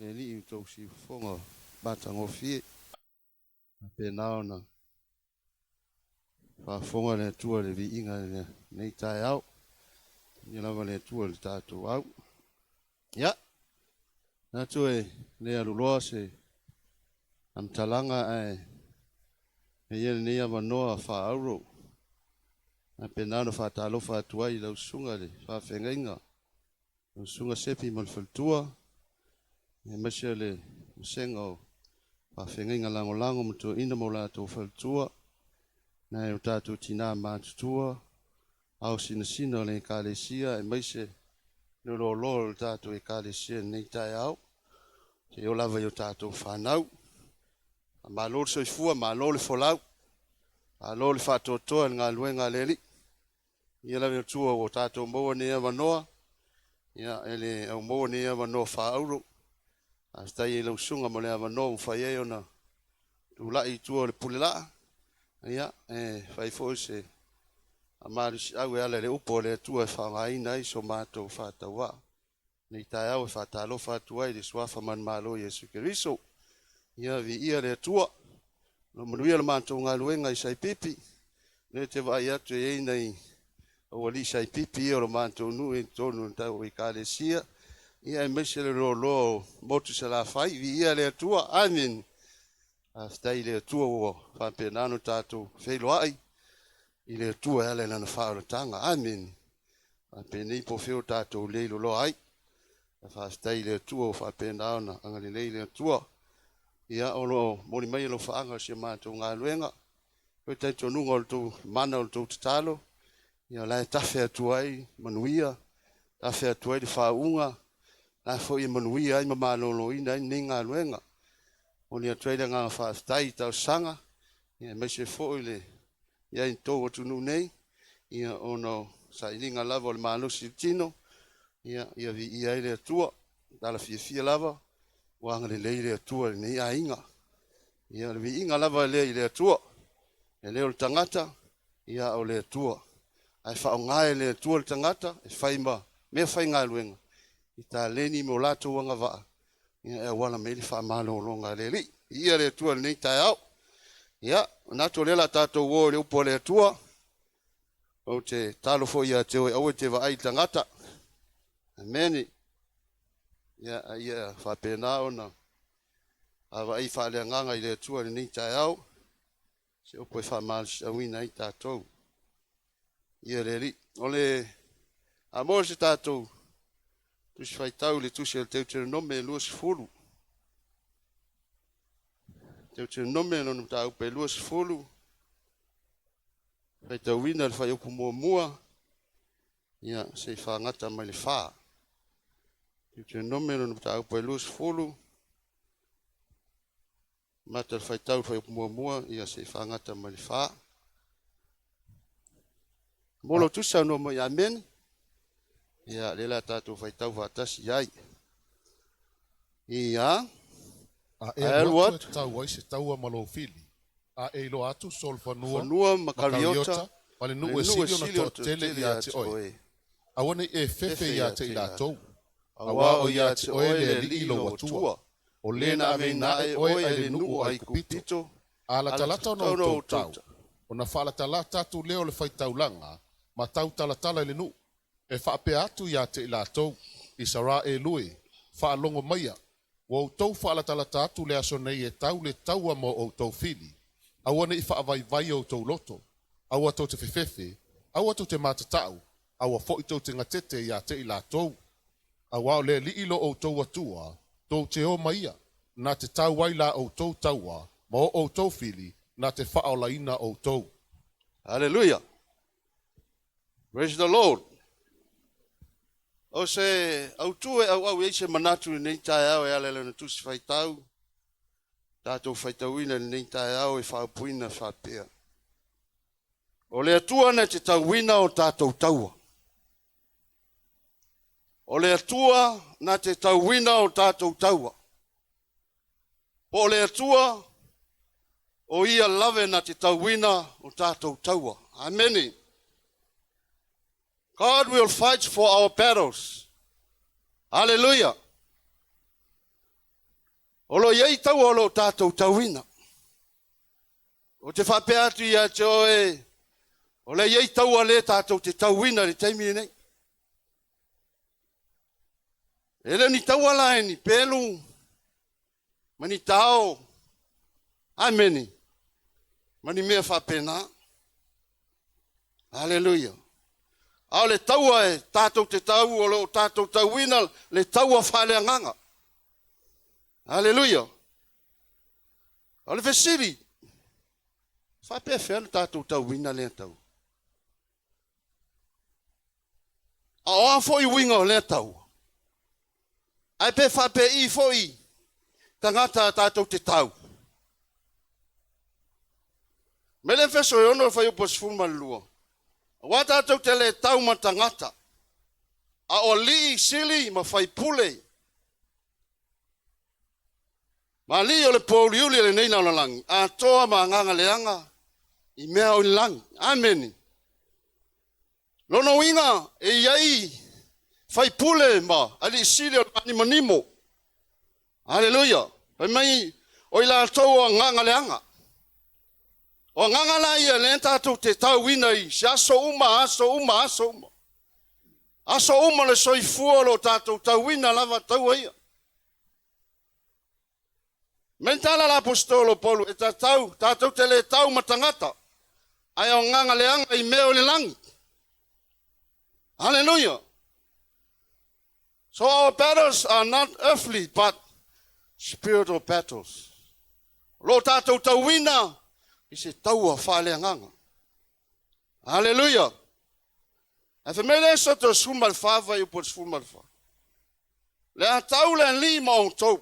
Le Alii i tou siufofoga matagofie. Faapena ona faafofoga le Atua i le viiga i lenei taeao. Ia lava le Atua i le tatou au. Ia, manatu e le aluloa se faamatalaga ae e i ai lenei avanoa faaauuro. Faapena ona faatalofa atu ai i lau susuga i le faafeagaiga lau Susuga Sepi ma le faletua, aemaise o le vasega o faafeagaiga lagolago ma toeaina ma o latou faletua, nai o tatou tina matutua, ao sinasina o le Ekalesia, aemaise le loaloa o le tatou Ekalesia i lenei taeao, seia oo lava i o tatou fanau. Malo le soifua, malo le folau, malo le faatoatoa i le galuega a le Alii. Ia lava le Atua ua tatou maua nei avanoa, ia e le au maua nei avanoa faaauro. Faafetai i lau susuga mo le avanoa ua mafai ai ona tulai i tua o le pule laa, ia e fai foi se malosiau e ala i le upu a le Atua e faaaogaina ai so matou faatauvaa. Lenei taeao e faatalofa atu ai i le suafa manumalo o Iesu Keriso. Ia viia le Atua. Lo manuia le matou galuega i Saipipi. Lea te vaai atu e i ai nai aualii Saipipi ia o le matou nuu i totonu o le tau Ekalesia. Ia aemaise le loaloa o Motu Salafai. Viia le Atua. Amen. Faafetai i le Atua ua faapena ona tatou feiloai i le Atua e ala i lana faaolataga. Amen. Faapenei po o fea o tatou le iloloa ai. Faafetai i le Atua ua faapena ona agalelei le Atua. Ia, o lo o moli mai alofaaga o si a matou galuega. O le talitonuga o le tou mana o le tou tatalo, ia o la e tafe atu ai manuia, tafe atu ai le faauuga, la foi e manuia ai ma maloloina ai lenei galuega. Momoli atu ai le agaga faafetai i talosaga, ia aemaise foi le i ai i tou atunuu nei, ia ona o sailiga lava o le malosi i le tino, ia, ia viia ai le Atua. Tala fiafia lava, ua agalelei le Atua i lenei aiga. Ia, o le viiga lava lea i le Atua. E le o le tagata, ia o le Atua. Ae faaaoga e le Atua le tagata e fai ma mea faigaluega i taleni ma o latou agavaa, ia e auala mai ai le faamalologa a le Alii. Viia le Atua i lenei taeao. Ia, manatu o lea o le a tatou o i le upu a le Atua. Ou te talo foi ia te oe, aua e te vaai i tagata. Amene. Ia, a ia faapena ona vaavaai faaleagaga i le Atua i lenei taeao, se upu e faamalosiauina ai tatou. Ia le Alii. O le a maua se tatou tusi faitau i le tusi o le Teuteronome 20. Teuteronome lona mataupu e 20, faitauina le fuaiupu muamua, ia se i fagata mai le 4. Teuteronome lona mataupu e 20, mata le faitau le fuaiupu muamua, ia se i fagata mai le 4. Mo lou tusi saunoa mai amene. Ia, lea la tatou faitau faatasi ai. Ia. A e alu atu e tau ai se taua ma lou fili, a e iloa atu solofanua fanua ma Kariota, ma le nuu e sili ona toatele ia te oe, aua ne i e fefe ia te i latou, aua o ia te oe le Alii lou Atua, o le na aveina ae oe ai le nuu o Aikupito. A latalata ona outou tau, ona faalatalata atu lea o le faitaulaga ma tautalatala i le nuu, e faapea atu ia te i latou, Isaraelu e, faalogo maia, ua outou faalatalata atu le aso nei e tau le taua mo outou fili, aua ne i faavaivai outou loto, aua tou te fefefe, aua tou te matatau, aua foi tou te gatete ia te i latou. Aua o le Alii lo outou Atua, tou te o ma ia, na te tau ai la outou taua, ma o outou fili, na te faaolaina outou. Hallelujah. Praise the Lord. O se autu e auau i ai se manatu i lenei taeao e ala i lana tusi faitau, tatou faitauina i lenei taeao e faaupuina faapea. O le Atua na te tauina o tatou taua. O le Atua na te tauina o tatou taua. Po o le Atua, o ia lave na te tauina o tatou taua. Amene. God will fight for our battles. Hallelujah. O lo o i ai taua o lo o tatou tauina. Ou te faapea atu ia te oe, o le i ai taua lea tatou te tauina i le taimi lenei. E le o ni taua la e ni pelu ma ni tao, amene, ma ni mea faapena. Haleluia. A o le taua e tatou te tau, o lo o tatou tauina le taua faaleagaga. Haleluia. O le fesili, faapefea le tatou tauina lea taua? A o a foi uiga o lea taua? Ae pe faapei foi tagata tatou te tau? Mai le Efeso e 6 fuaiupu 12. Aua tatou te le tau ma tagata, a o alii sili ma faipule, ma alii o le pouliuli o lenei lalolagi, atoa ma agaga leaga i mea o i le lagi. Amene. Lona uiga, e i ai faipule ma alii sili o le maanimanimo. Aleluia. Fai mai, o i latou o agaga leaga. O agaga la ia lea tatou te tauina i se aso uma, aso uma, aso uma. Aso uma le soifua o lo o tatou tauina lava taua ia. Me tala la apostolo Paulo e tatau, tatou te le tau ma tagata, ae o agaga leaga i mea o le lagi. Hallelujah. So our battles are not earthly, but spiritual battles. O lo tatou tauina i se taua faaleagaga. Hallelujah. Ae fai mai le Esoto 14 fuaiupu 14. Le a tau le Alii ma outou,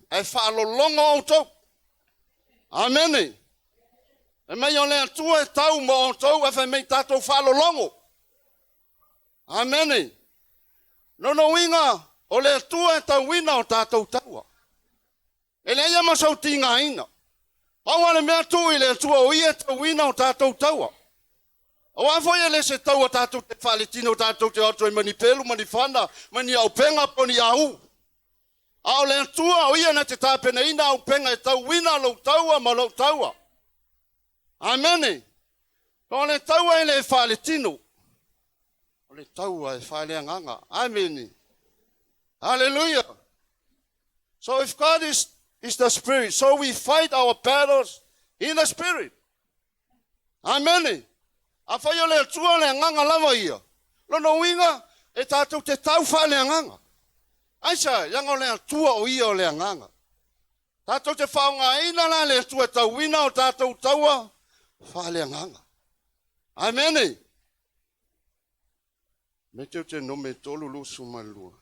ae faalologo outou. Amene. Fai mai o le Atua e tau ma outou, ae fai mai tatou faalologo. Amene. Lona uiga, o le Atua e tauina o tatou taua. E leai lava ma sou tigaina. Pau lava le mea tuu i le Atua o Ia e tauina o tatou taua. Aua foi e le se taua tatou te faaletino tatou te o atu ai ma ni pelu ma ni fana ma ni auupega po o ni aū. A o le Atua o Ia na te tapenaina auupega e tauina lou taua ma lou taua. Amene. O le taua e le faaletino. O le taua e faaleagaga. Amene. Hallelujah. So if God is the Spirit, so we fight our battles in the Spirit. Amene. Afai o le Atua le agaga lava ia, lona uiga e tatou te tau faaleagaga. Aisea, leaga o le Atua o ia o le agaga. Tatou te faaaogaina la le Atua e tauina o tatou taua faaleagaga. Amene. Me Teutenome 3:22.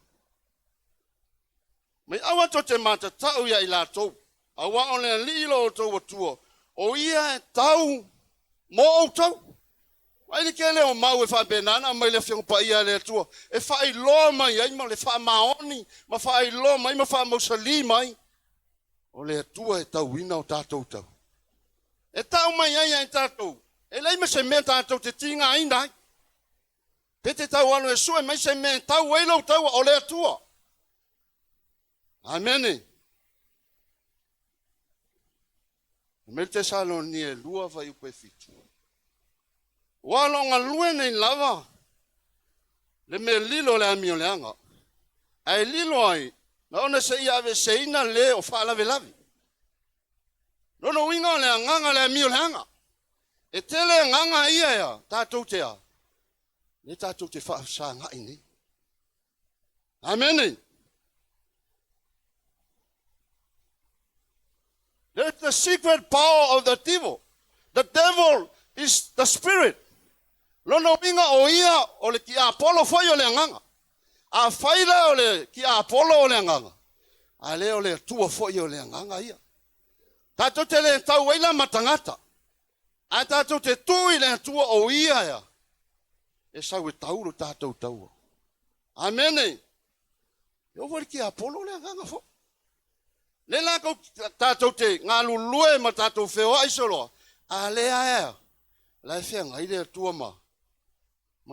Mai aua tou te matatau ia i latou, aua o le Alii lo outou Atua, o ia e tau mo outou. Vaai le tele o mau e faapena ona aumai le Afioga Paia a le Atua e faailoa mai ai ma le faamaoni ma faailoa mai ma faamausali mai o le Atua e tauina o tatou tau. E tau mai ai ia i tatou, e leai ma se mea tatou te tigaina ai. Pe te tau alu e sue mai se mea e tau ai lou taua, o le Atua. Amene. Fai mai le Tesalonia e 2 fuaiupu e 7. Ua o lo o galue nei lava le mea lilo o le amioleaga, ae lilo ai na ona seia aveeseina le o faalavelave. Lona uiga o le agaga le amioleaga. E tele agaga ia ea tatou te a, lea tatou te faafesagai nei. Amene. There's the secret power of the devil. The devil is the spirit. Lona uiga o ia o le tiapolo foi o le agaga. Afai la o le tiapolo o le agaga, a lea o le Atua foi o le agaga ia. Tatou te le tau ai la ma tagata, ae tatou te tuu i le Atua o ia ea e sau e tau lo tatou taua. Amene. E oo foi le tiapolo le agaga foi. Le la tatou te galulue ma tatou feoai soloa, a lea ea, la e feagai le Atua ma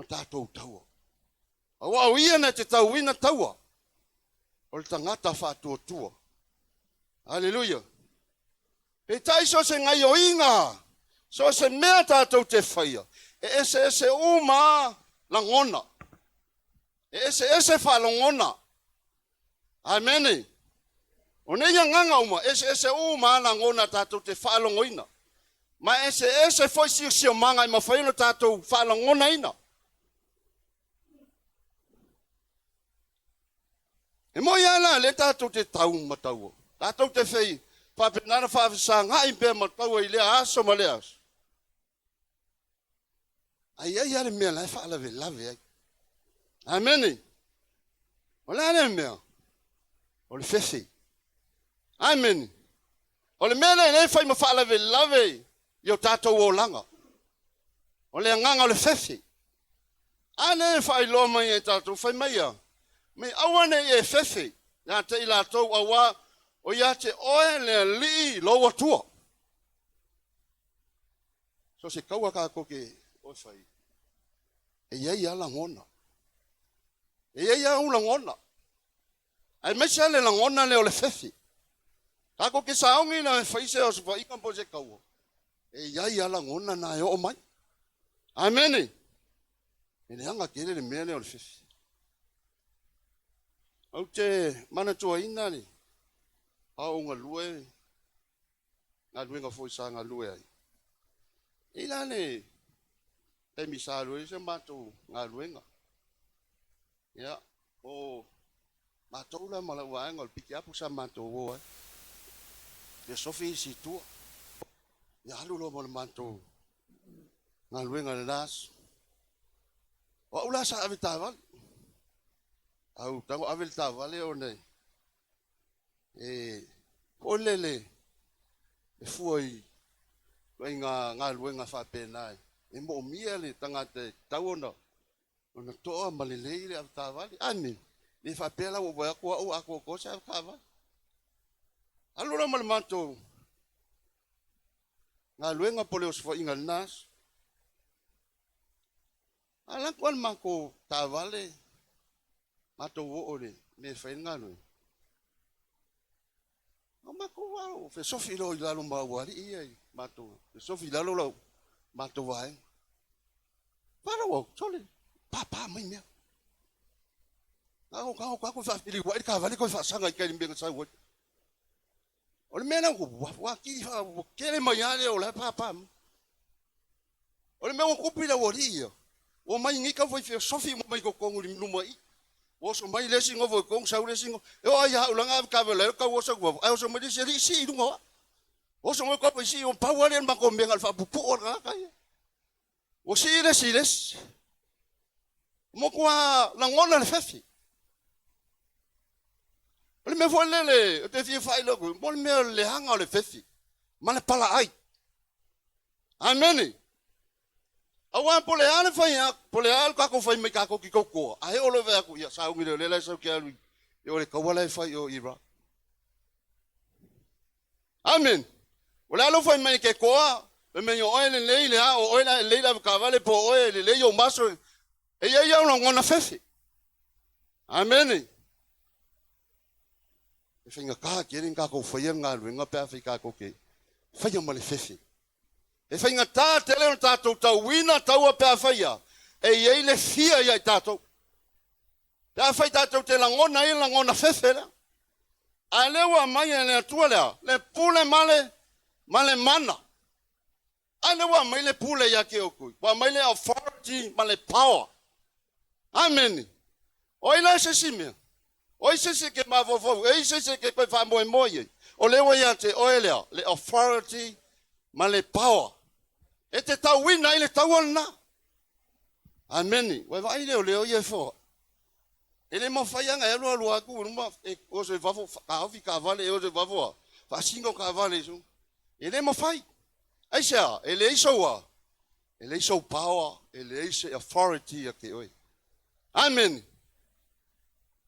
tatou taua. Aua o ia na te tauina taua, o le tagata faatuatua. Aleluia. Peitai so o se gaioiga, so o se mea tatou te faia, e eseese uma lagona. E eseese faalogona. Amene. O nei agaga uma, e eseese uma lagona tatou te faalogoina. Ma e eseese foi siosiomaga e mafai ona tatou faalogonaina. E moi lava la lea tatou te tau ma taua. Tatou te fei faapena na faafesagai pea ma taua i lea aso ma lea aso. Ae i ai lava le mea la e faalavelave ai. Amene. O le a lea mea? O le fefe. Amene. O le mea lea e fai ma faalavelave i o tatou olaga. O le agaga o le fefe. A lea e faailoa mai e tatou, fai mai ia, mai aua ne i e fefe ia te i latou auā o ia te oe le Alii lou Atua. So se kaua kākou ke o fai. E iai a lagona. E iai a u lagona. Aemaise lava le lagona lea o le fefe. Tatou te saogi la e fai se osofaiga po o se kaua, e i ai lava lagona na e oo mai. Amene. E leaga tele le mea lea o le fefe. Ou te manatuaina le ao galue galuega foi sa galue ai. E i la le taimi sa alu ai se matou galuega. Ia, o matou la ma lau vaega o le pikiapu sa matou o ai. Ia sofi isi i tua. Ia alu loa ma le matou galuega i le la aso. O au la sa ave taavale. Au tago ave le taavale ona e foi lele e fua i ituaiga galuega faapena e moomia le tagata e tatau ona Ona toa ma lelei le avetaavale. Ane, le faapea la ua ou vaai atu au atoatoa se avetaavale. Alu la ma le matou galuega po o le osofaiga i lena aso. Alu atu lava le matou taavale, matou oo i le mea e fai ai le galuega. O matou lava, fesofi loa i lalo ma aualii ia i matou, fesofi i lalo lau matou vaega. Falo au, sole, pāpā mai mea. Tago, tago, tago, faafeliuai le taavale toe faasaga i tai i le mea na sau ai. O le mea lea ua ua atili faa ua tele mai lava lea o la e pāpā mai. O le mea ua tupu i le aualii ia, ua omai nei tau fai feosofi uma mai totonu i luma i i. Ua oso mai le isi nofo i totonu, sau le isi nofo. E oo lava ia au leaga ave taavale ai o tau oso atu fafo, ae oso mai le isi alii sii i luga o au. Oso mai tau fai sii, pau lava lea o le matou mea na o le faapupuu o le tagata ia. Ua sii le isi i le isi. Ua matua lagona le fefe. O le mea foi lele ou te fia faailoa atu, mo le mea o le leaga o le fefe ma le palaai. Amene. Aua po o le a le fai atu, po o le a le tatou fai mai tatou te tautoa, ae oo loa fai atu, ia sauni lea o lea la e sau ke alu i o le taua la e fai o Iraq. Amen. O le a lou fai mai e ke toa, fai mai o oe lelei le a, o oe la e lelei le avetaavale po o oe e lelei ou maso, e i ai au lagona fefe. Amene. E faigata tele ni tatou faia le galuega pe afai tatou te faia ma le fefe. E faigata tele ona tatou tauina taua pe afai a, e i ai le fia ia i tatou. Pe afai tatou te lagona ai le lagona fefe lea. A lea ua aumai e le Atua lea, le pule ma le, ma le mana. A lea ua aumai le pule ia te outou, ua aumai le authority ma le power. Amene. O ai la se isi mea? O ai se isi e ke mafaufau? E ai se isi e ke toe faamoemoe i ai? O lea ua ia te oe lea, le authority ma le power. E te tauina ai le taua lena. Amene. Ua e vaai lea o lea o ia e foa. E le mafai lava ona e alu alu atu i luma e oso i fafo, taofi taavale e oso i fafo a, faasino taavale i sou. E le mafai. Aisea? E leai sou a, e leai sou power, e leai se authority ia te oe. Amene.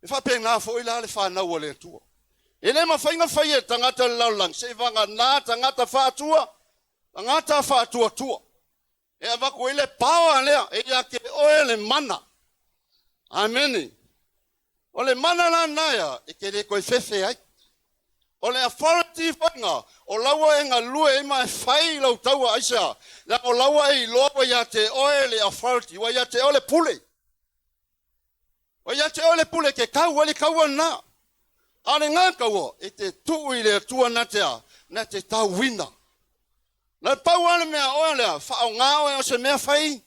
E faapena foi la le fanau a le Atua. E le mafai ona fai e le tagata o le lalolagi, seiavagana tagata faatua, tagata faatuatua. E avatu ai le power lea e ia te oe le mana. Amene. O le mana la lena ea, e te le toe fefe ai. O le authority faiga, o la ua e galue ai ma e fai lau taua aisea? Leaga o la ua e iloa ua ia te oe le authority, ua ia te oe le pule. Ua ia te oe le pule e te tau ai le taua lena. A o lena taua, e te tuu i le Atua na te a? Na te tauina. Na pau lava le mea oe o lea, faaaoga oe o se mea fai,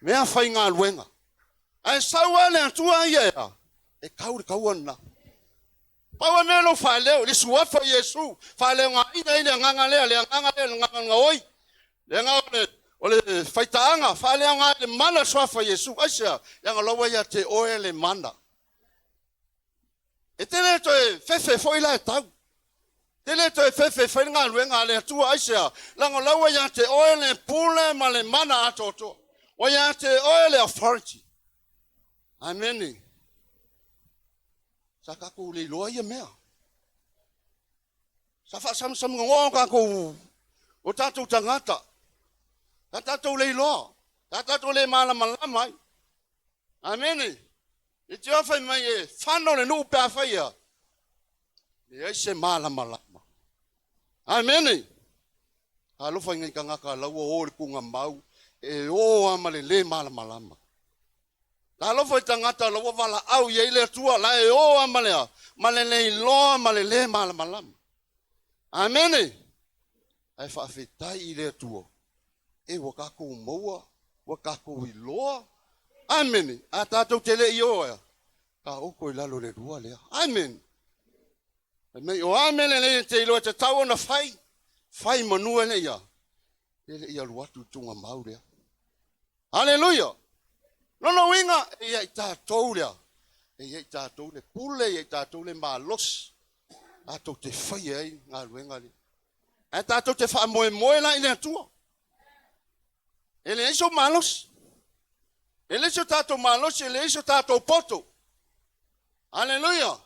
mea faigaluega. Ae sau lava le Atua ia e a? E tau le taua lena. Pau lava mea lou faaleo, le suafa o Iesu, faaleogaina ai le agaga lea, le agaga lea, le agaga gaoi, le agaga o le faitaaga, faaleoga ai le mana o le suafa o Iesu. Aisea? Leaga o la ua ia te oe le mana. E te le toe fefe foi la e tau. E te le toe fefe e fai le galuega a le Atua. Aisea? Leaga o la ua ia te oe le pule ma le mana atoatoa. Ua ia te oe le authority. Amene. Sa tatou le iloa ia mea. Sa faasamusamugagoa o tatou, o tatou tagata. Sa tatou le iloa. Sa tatou le malamalama ai. Amene. E te fai mai e fano le nuu pe a fai ia. Leai se malamalama. Amene. Alofa i ngai tagata la ua o le tugamau e o lava ma le le malamalama. Talofa i tagata la ua valaau i ai le Atua, la e o lava ma le a? Ma le le iloa ma le le malamalama. Amene. Ae faafetai i le Atua, e ua tatou maua, ua tatou iloa. Amene. A tatou te le i o ea, taoto i lalo o le lua lea. Amene. Fai mai, o a mea lelei e te iloa e tatau ona fai, fai manu e le ia, e le i alu atu i tugamau lea. Aleluia! Lona uiga, e ia i tatou lea, e ia i tatou le pule, e ia i tatou le malosi, tatou te faia ai galuega lea. Ae tatou te faamoemoe la i le Atua. E leai sou malosi. E leai so tatou malosi, e leai so tatou poto. Aleluia!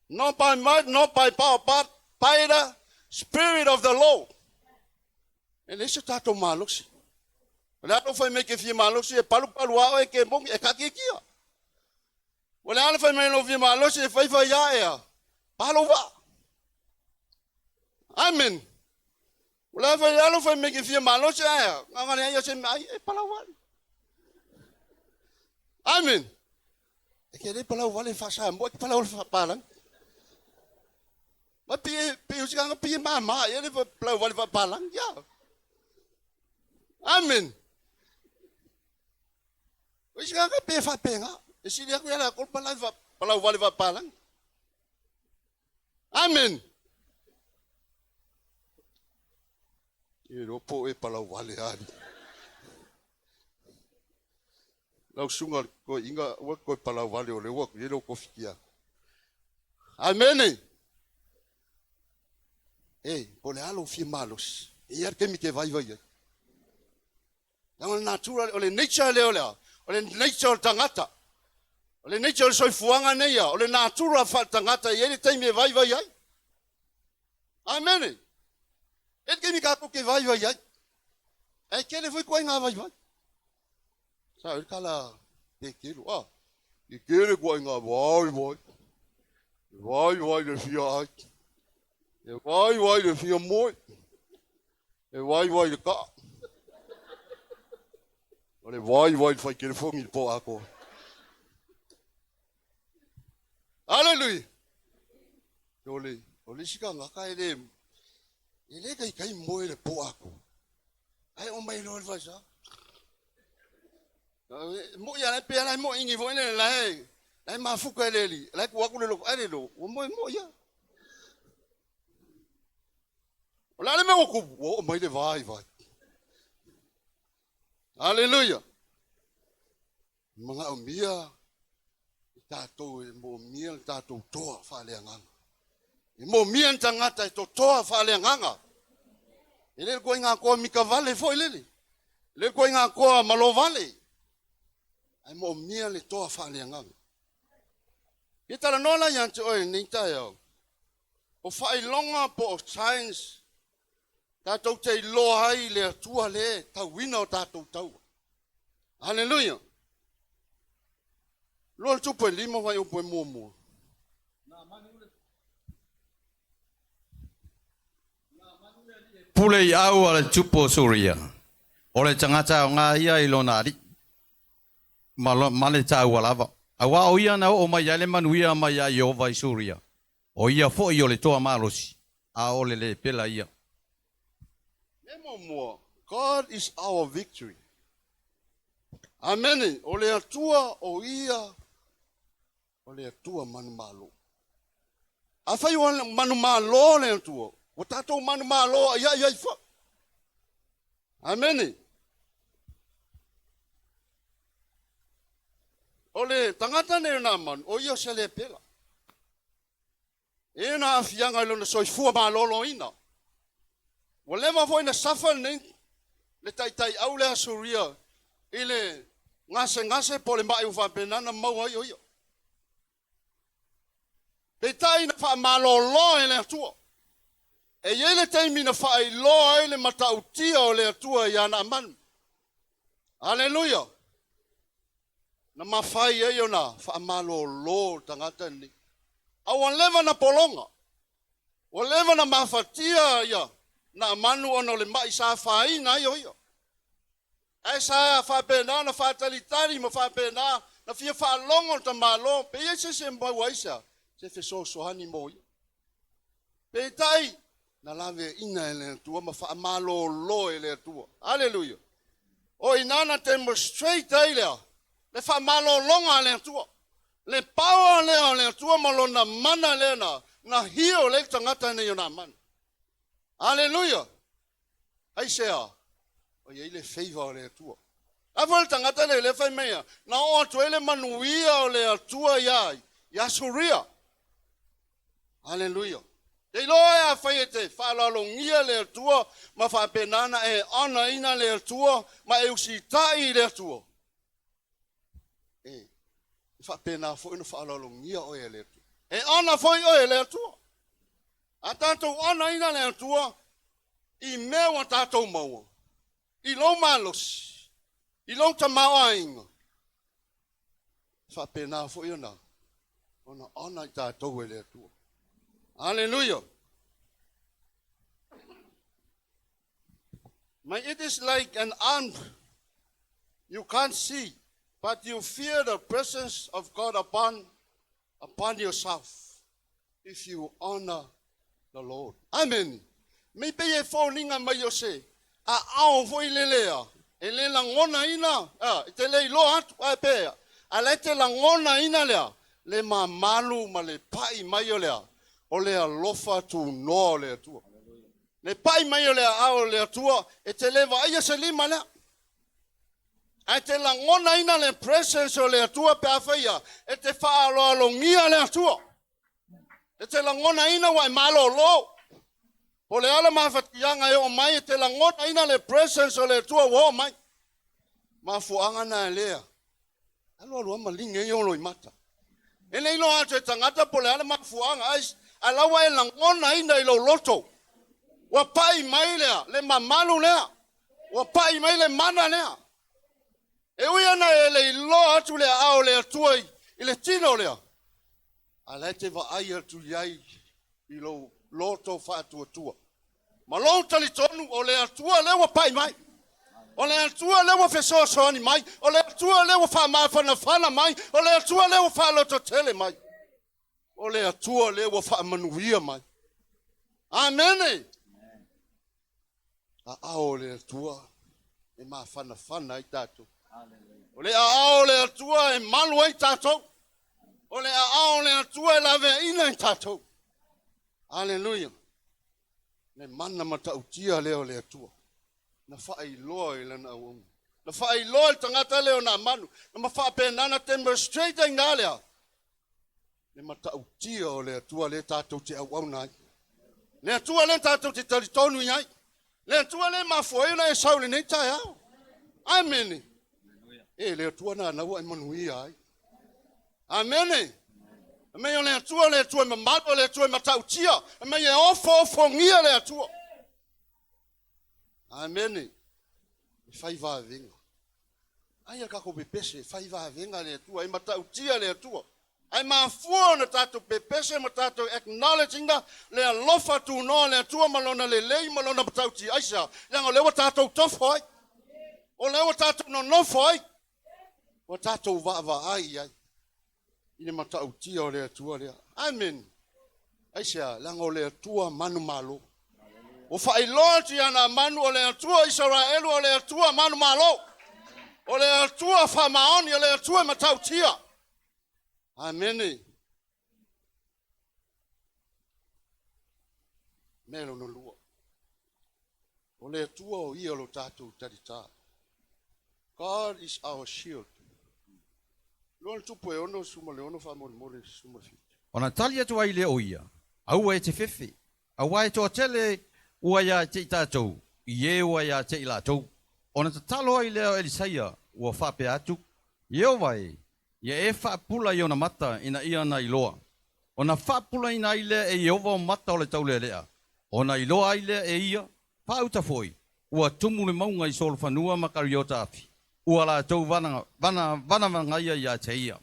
Not by might, not by power, but by the Spirit of the Lord. E leai so tatou malosi. O le a lou fai mai ke fia malosi e palupalu a oe ke moni e kakikia. O le a le fai mai lou fia malosi e faifai a ea. Palo vaa. Amen. O le a fai a lou fai mai ke fia malosi ae a le ai se ai e palau vale. Amen. E ke le palau vale faa-Samoa, ke palau vale faa-Palangi. Ma pe pe o se pe mama e le palau vale faa-Palangi. Ya. Amen. O se pe faapenga. E sili aku ia la ko palau palau vale faa-Palangi. Amen. E lo po e palau vale ali. Lau susuga ko inga ua koe palau vale o le ua ku lo ko fikia. Amene. E, po le alo fia malosi. E ia ke mi te vai vai ai. Leaga o le natura, o le nature lea o le a? O le nature o le tagata. O le nature o le soifuaga nei ia, o le natura faale-tagata e i ai le taimi e vaivai ai. Amene. E le taimi tatou te vaivai ai. Ae tele foi ituaiga vaivai. Sa le tala Petelo, a, e tele ituaiga vaivai. E vaivai le fia ai. E vaivai le fia moe. E vaivai le kaa. O le vaivai le fai telefoni i le po atoa. Aleluia! O le, o le isi tagata e le, e le taitai moe le po atoa. Ae o mai loa le faisa. Moi ala pe ala mo ingi foi le la e la e mafuka le li la ku aku le lo ale lo o moe mo ia. O le a le mea ua tupu? Ua oo mai le vaivai. Aleluia! Manaomia i tatou e moomia le tatou toa faaleagaga. E moomia ni tagata e totoa faaleagaga. E le ituaiga toa mikavale foi lele. E le ituaiga toa malovale. Ae moomia le toa faaleagaga. Ia talanoa la ia te oe i lenei taeao. O faailoga po o signs tatou te iloa ai le Atua lea e tauina o tatou taua. Haleluia! Lua le tupu e lima fuaiupu e muamua. Pule i au a le tupu o Suria, o le tagata aoga ia i lona alii, ma, lo, ma le taua lava. Auā o ia na oo mai ai le manuia mai iā Ieova i Suria, o ia foi o le toa malosi, a o le lepela ia. Mea muamua, God is our victory. Amene. O le Atua o ia o le Atua manumalo. Afai ua manumalo le Atua, ua tatou manumalo aiai ai foi. Amene. O le tagata nei o Naamanu, o ia o se lepela. E na aafiaga i lona soifua maloloina. Ua leva foi na safa lenei le taitaiau lea Suria i le gasegase po o le mai ua faapena ona maua ai o ia. Peitai na faamalolo e le Atua. E i ai le taimi na faailoa ai le matautia o le Atua ia Naamanu. Aleluia! Na mafai ai ona faamalolo le tagata lenei. A ua leva na pologa, ua leva na mafatia ia Naamanu ona o le mai sa afaina ai o ia. Ae sa faapena ona faatalitali ma faapena na fia faalogo le tamaloa pe i ai se isi e maua ai se fesoasoani mo ia. Peitai, na laveaiina e le Atua ma faamalolo e le Atua. Aleluia! O i ina na demonstrate ai lea le faamalologa a le Atua. Le power lea o le Atua ma lona mana lea na heal ai le tagata nei o Naamani. Aleluia! Aisea? Ua i ai le favor o le Atua. A foi le tagata lea lea fai mai ia, na oo atu ai le manuia o le Atua ia ia Suria. Aleluia. Te iloa e afai e te faaaloalogia le Atua ma faapena ona e honour le Atua ma e usitai i le Atua. E faapena foi ona faaaloalogia oe e le Atua. E honour foi oe e le Atua. A tatou honour le Atua i mea ua tatou maua, i lou malosi, i lou tamaoaiga, faapena foi ona honour i tatou e le Atua. Aleluia. May it is like an arm you can't see, but you feel the presence of God upon yourself if you honor the Lord. Amen. Mei pei e foliga mai o se aao foi lelea, e le lagonaina, e te le iloa atu, ae pea, a la e te lagonaina lea, le mamalu ma le pai mai o lea, o le alofa tunoa o le Atua. Le pai mai o le aao o le Atua, e te le vaaia se lima lea. Ae te lagonaina le presence o le Atua pe afai ia, e te faaaloalogia le Atua. E te lagonaina ua e malolo. O le ala mafatiaga e oo mai e te lagonaina le presence o le Atua ua oo mai. Mafuaaga na e lea. Alu alu ama liga ia o mata. E le iloa atu e tagata po o le a le mafuaaga ai a la ua e lagonaina i lou loto. Ua pai mai lea, le mamalu lea. Ua pai mai le mana lea. E ui ana e le iloa atu le aao o le Atua i le tino lea. A la e te vaai atu i ai i lou loto faatuatua. Ma lou talitonu o le Atua lea ua pai mai. O le Atua lea ua fesoasoani mai. O le Atua lea ua faamafanafana mai. O le Atua lea ua faalototele mai. O le Atua lea ua faamanuia mai. Amene. Aao o le Atua e mafanafana ai tatou. O le aao o le Atua e malu ai tatou. O le aao o le Atua e laveaiina ai tatou. Aleluia. Le mana matautia lea o le Atua. Na faailoa i lana auauna. Na faailoa i le tagata lea o Naamanu. Na ma faapena na demonstrate ai na lea. Le matautia o le Atua lea tatou te auauna ai. Le Atua lea tatou te talitonu i ai. Le Atua lea mafua ai ona e sau lenei taeao. Amene. E le Atua na ua e manuia ai. Amene. Mei o le Atua, le Atua e mamalu, o le Atua e matautia. Mei e ofo ofongia le Atua. Amene. E fai vavega. Ai a kako pepese, e fai vavega le Atua, e matautia le Atua. Ae mafua ona tatou pepese ma tatou acknowledge ina le alofa tunoa o le Atua ma Lona lelei ma Lona matautia. Aisea? Leaga o lea ua tatou tofo ai. O lea ua tatou nonofo ai. Ua tatou vaavaai i ai i le matautia o le Atua lea. Amene. Aisea? Leaga o le Atua manumalo. Ua faailoa atu ia Naamanu o le Atua o Isaraelu o le Atua manumalo. O le Atua faamaoni, o le Atua e matautia. Amene. Mea lona lua. O le Atua o ia lo tatou talitā. God is our shield. Lua le tupu e ono suma le ono faamolemole suma le fitu. Ona tali atu ai lea o ia, Aua e te fefe, auā e toatele ua ia te i tatou, i e ua ia te i latou. Ona tatalo ai lea o Elisaia, ua faapea atu, Ieova e, ia e faapula i ona mata ina ia na iloa. Ona faapulaina ai lea e Ieova o mata o le taulealea, ona iloa ai lea e ia, faauta foi, ua tumu le mauga i solofanua ma kariota afi, ua latou vana, vana, vanavanaia ia te ia.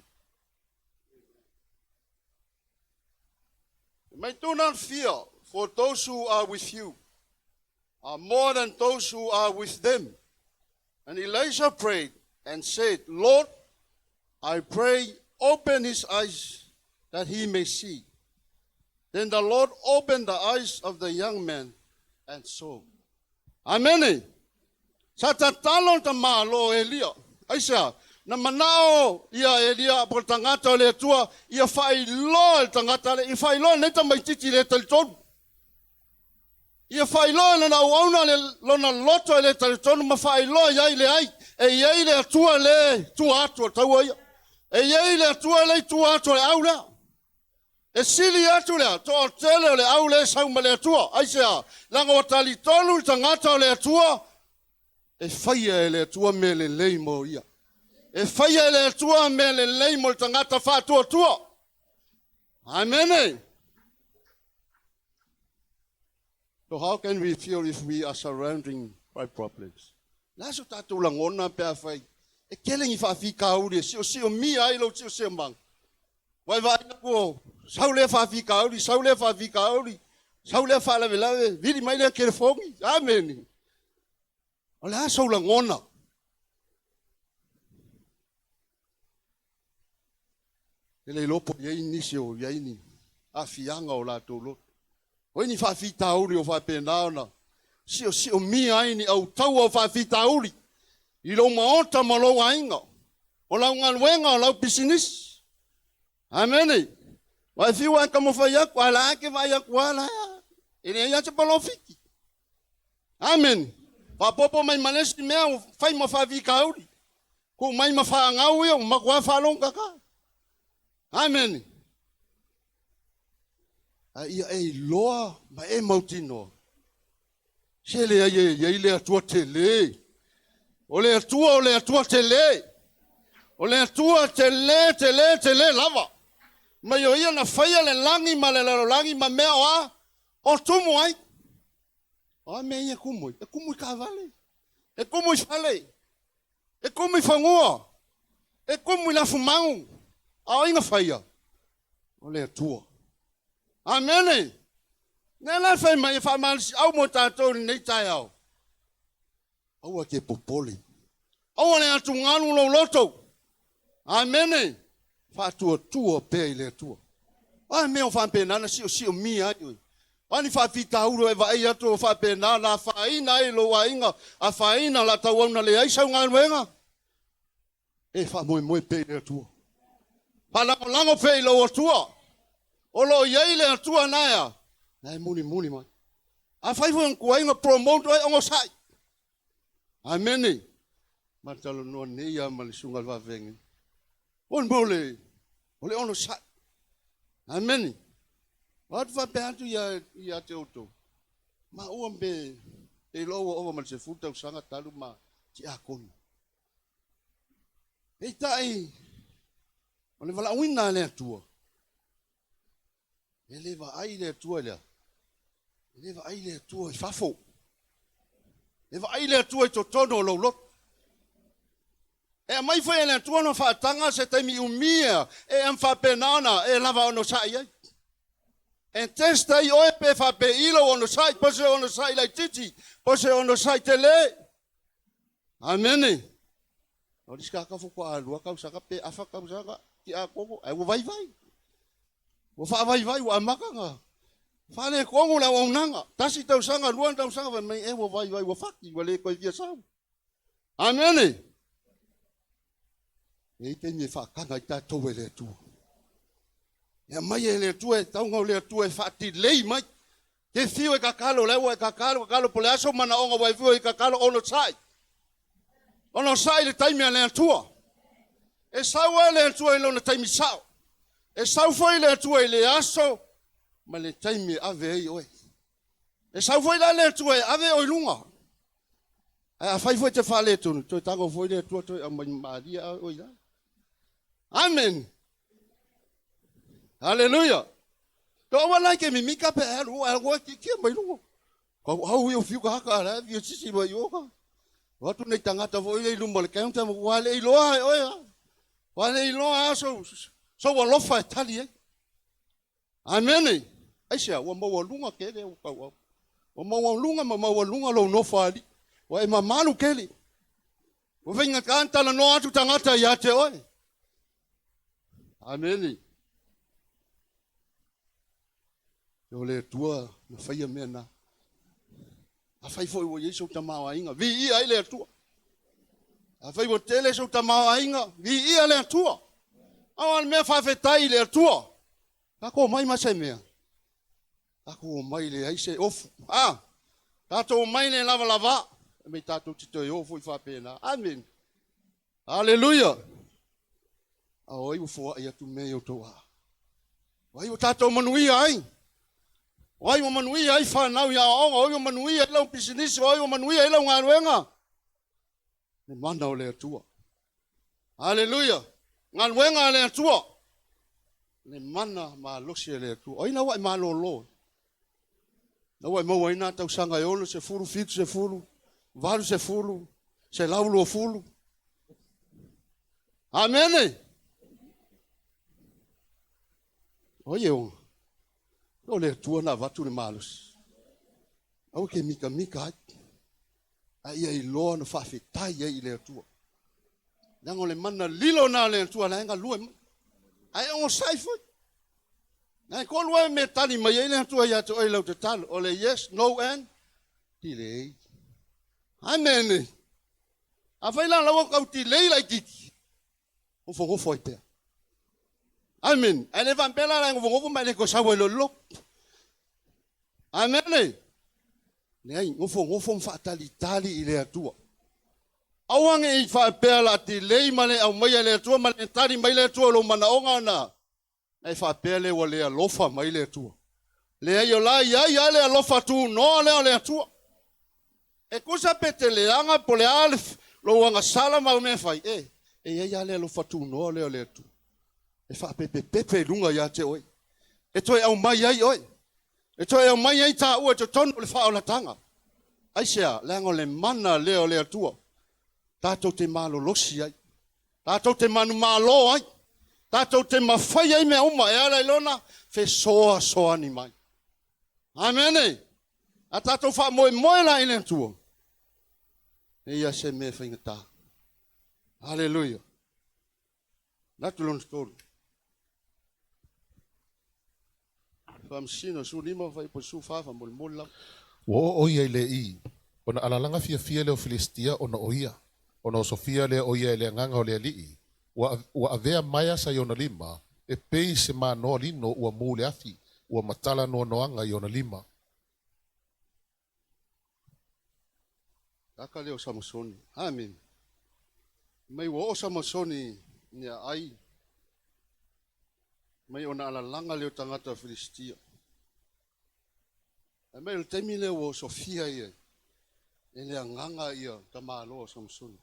May do not fear, for those who are with you are more than those who are with them. And Elisha prayed and said, Lord, I pray, open his eyes that he may see. Then the Lord opened the eyes of the young man and saw. Amene. Sa tatalo le tamālō o Elia. Aisea? Na manao ia Elia po o le tagata o le Atua ia faailoa i le tagata lea, ia faailoa i lenei tamaitiiti le talitonu. Ia faailoa i lona auauna le, lona loto e le talitonu ma faailoa i ai leai, e i ai le Atua le tua atu o le taua ia. E i ai le Atua le i tua atu o le au lea. E sili atu lea toatele o le au lea e sau ma le Atua. Aisea? Leaga ua talitonu le tagata o le Atua, e faia e le Atua mea lelei mo ia. E faia e le Atua mea lelei mo le tagata faatuatua. Amene. So how can we feel if we are surrounding by problems? Le a so tatou lagona pe afai e tele ni faafitauli e siosiomia ai lou siosiomaga. Ua e vaai atu o sau lea faafitauli, sau lea faafitauli, sau lea faalavelave, vili mai lea telefoni. Amene. O le a sou lagona? E le iloa po o i ai nisi o i ai ni aafiaga o latou loto. O ai ni faafitauli o faapena ona siosiomia ai ni autaua o faafitauli i lou maota ma lou aiga, o lau galuega, o lau pisinisi. Amene. Ua e fiu lava e taumafai atu, ae la e te vaai atu lava la e leai lava se polofiti. Amene. Faaopoopo mai ma le isi mea ua fai ma faafitauli. Tuu mai ma fanau ia ua matua faalogogata. Amene. A ia e iloa ma e mautinoa, se leai e i ai le Atua tele. O le Atua o le Atua tele. O le Atua tele, tele, tele lava. Mai o ia na faia le lagi ma le lalolagi ma mea o a o tumu ai. O a mea ia e tumu ai? E tumu i taavale, e tumu i fale, e tumu i fanua, e tumu i lafumanu. A o ai na faia? O le Atua. Amene. Lea la e fai mai e faamalosiau mo tatou i lenei taeao. Aua te popole. Aua le atugalu lou loto. Amene. Faatuatua pea i le Atua. O a mea o faapena na siosiomia ai oe? O a ni faafitauli o e vaai atu o faapena na afaina ai lou aiga, afaina la tauau na leai sau galuega? E faamoemoe pea i le Atua. Faalagolago pea i lou Atua. O lo o i ai le Atua na e a? Na e mulimuli mai. Afai foi ona tuai ona promote oe, onosai. Amene. Ma talanoa nei lava ma le susuga i le faafeagaiga. O le mea o le, o le onosai. Amene. O atu faapea atu ia, ia te outou. Maua pe, pe iloa ua ova ma le 10 tausaga talu ma tiakono. Peitai, o le valaauina a le Atua, e le vaai le Atua i le a? E le vaai le Atua i fafo. E vaai le Atua i totonu o lou loto. E aumai foi e le Atua lona faataga se taimi umia e am faapena ona e lava onosai ai. E test ai oe pe faapei lou onosai, po se onosai laitiiti, po se onosai tele. Amene. O le isi tagata faatoa lua tausaga pe afa tausaga tiakono, ae ua vaivai. Ua faavaivai, ua amata ona faaletonu le auaunaga. Tasi tausaga, lua tausaga, fai mai, e ua vaivai, ua fati, ua le toe fia sau. Amene. E i ai taimi e faataga ai tatou e le Atua. E aumai e le Atua, e tauga o le Atua e faatilei mai. Ke fiu e tatalo, la ua e tatalo, tatalo, po o le a sou manaoga ua e fiu e tatalo, onosai. Onosai le taimi a le Atua. E sau lava le Atua i lona taimi sao. E sau foi le Atua i le aso ma le taimi e ave ai oe. E sau foi la le Atua e ave oe i luga. Ae afai foi e te faaletonu, toe tago foi le Atua toe aumai malie oe i lalo. Amen. Haleluia. To aua la ke mimika pe alu alu ai ki kia mai luga. Kau au i fiu ka haka la fi sisi mai o ka. Watu nei tangata foi le luma le counter mo wa le iloa e oe. Wa le iloa so so alofa e tali ai. Amene. Aisea, ua maualuga tele ou tauau. Ua maualuga ma maualuga lou nofoalii. Ua e mamalu tele. Ua faigata ona talanoa atu tagata ia te oe. Amene. O le Atua na faia mea na. Afai foi ua i ai sou tamaoaiga, viia ai le Atua. Afai ua tele sou tamaoaiga, viia le Atua. A o le mea faafetai i le Atua. Tatou omai ma se mea. Tatou omai leai se ofu. A, tatou omai le lavalava. E mei tatou te toe o foi faapena. Amen. Aleluia! A o ai ua foai atu mea i outou aa? O ai ua tatou manuia ai? O ai ua manuia ai fanau i aoaoga? O ai ua manuia ai lau pisinisi? O ai ua manuia ai lau galuega? Le mana o le Atua. Aleluia! Galuega a le Atua. Le mana malosi a le Atua. O ai la ua e malolo? Na ua e maua ai nā tausaga e 60, 70, 80, 120. Amene! O ai e ona? O le Atua na avatu le malosi. Aua ke mikamika ai. A ia iloa na faafetai ai i le Atua. Leaga o le mana lilo na le Atua la e galue mai. Ae onosai foi. Na e tolu ai mea tali mai ai le Atua ia te oe i lau tatalo. O le yes, no and delay. Amene. Afai la lau kau delay laitiiti. Nofonofo ai pea. Amen. Ae le faapea la la nofonofo ma le toe sau ai loa i le lotu. Amen. Leai, nofonofo ma faatalitali i le Atua. Aua ne i faapea la delay ma le aumaia le Atua ma le tali mai le Atua i lou manaoga na e faapea lea ua le alofa mai le Atua. Leai, o la i ai lava le alofa tunoa lea o le Atua. E tusa pe te leaga po o le a lou agasala ma au mea e fai, e, e i ai lava le alofa tunoa lea o le Atua. E faapepepepe i luga ia te oe. E toe aumai ai oe. E toe aumai ai taua i totonu o le faaolataga. Aisea? Leaga o le mana lea o le Atua. Tatou te malolosi ai. Tatou te manumalo ai. Tatou te mafai ai mea uma e ala i lona fesoasoani mai. Amene. A tatou faamoemoe la i le Atua, e ia se mea faigata. Aleluia. Manatu lona tolu. Faamasino 15 fuaiupu 14 faamolemole lava. Ua oo ia i Le'i, ona alalaga fiafia lea o Filistia ona o ia, ona osofia lea o ia e le Agaga o le Alii, ua, ua avea maea sa i ona lima, e pei se manoa lino ua mu le afi, ua matala noanoaga i ona lima. Taka lea o Samasoni. Amen. Mai ua oo Samasoni i aai mai ona alalaga lea o tagata o Filistia. Ae mai o le taimi lea ua osofia ia e le agaga ia tamaloa o Samasoni.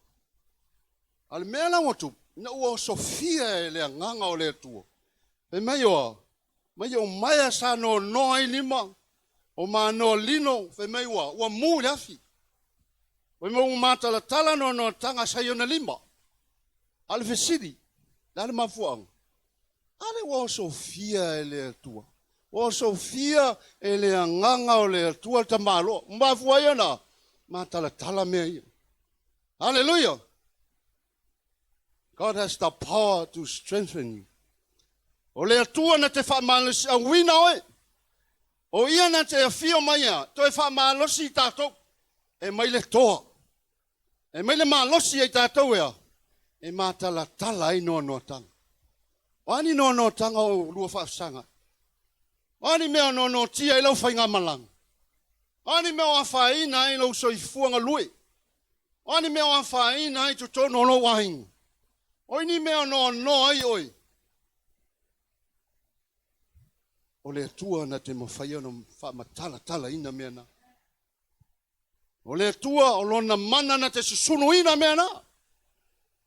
A o le mea la ua tupu, ina ua osofia e le agaga o le Atua, fai mai oa, mai o maea sa noanoa ai lima, o manoa lino, fai mai ua, ua mu i le afi. Fai mai ua matalatala noanoataga sa i ona lima. A o le fesili, le a le mafuaaga? A lea ua osofia e le Atua, ua osofia e le Agaga o le Atua le tamaloa. Ua mafua ai ona matalatala mea ia. Hallelujah! God has the power to strengthen you. O le Atua na te faamalosiauina oe. O ia na te afio mai a toe faamalosi i tatou. E mai le toa. E mai le malosi ai tatou ea e matalatala ai noanoataga. O a ni noanoataga o lua faafesaga? O a ni mea o noanoatia ai lau faigamalaga? O a ni mea o afaina ai lou soifua galue? O a ni mea o afaina ai totonu o lou aiga? O ni mea o noanoa ai oe? O le Atua na te mafai ona faamatalatalaina mea na. O le Atua o lona mana na te susunuina mea na.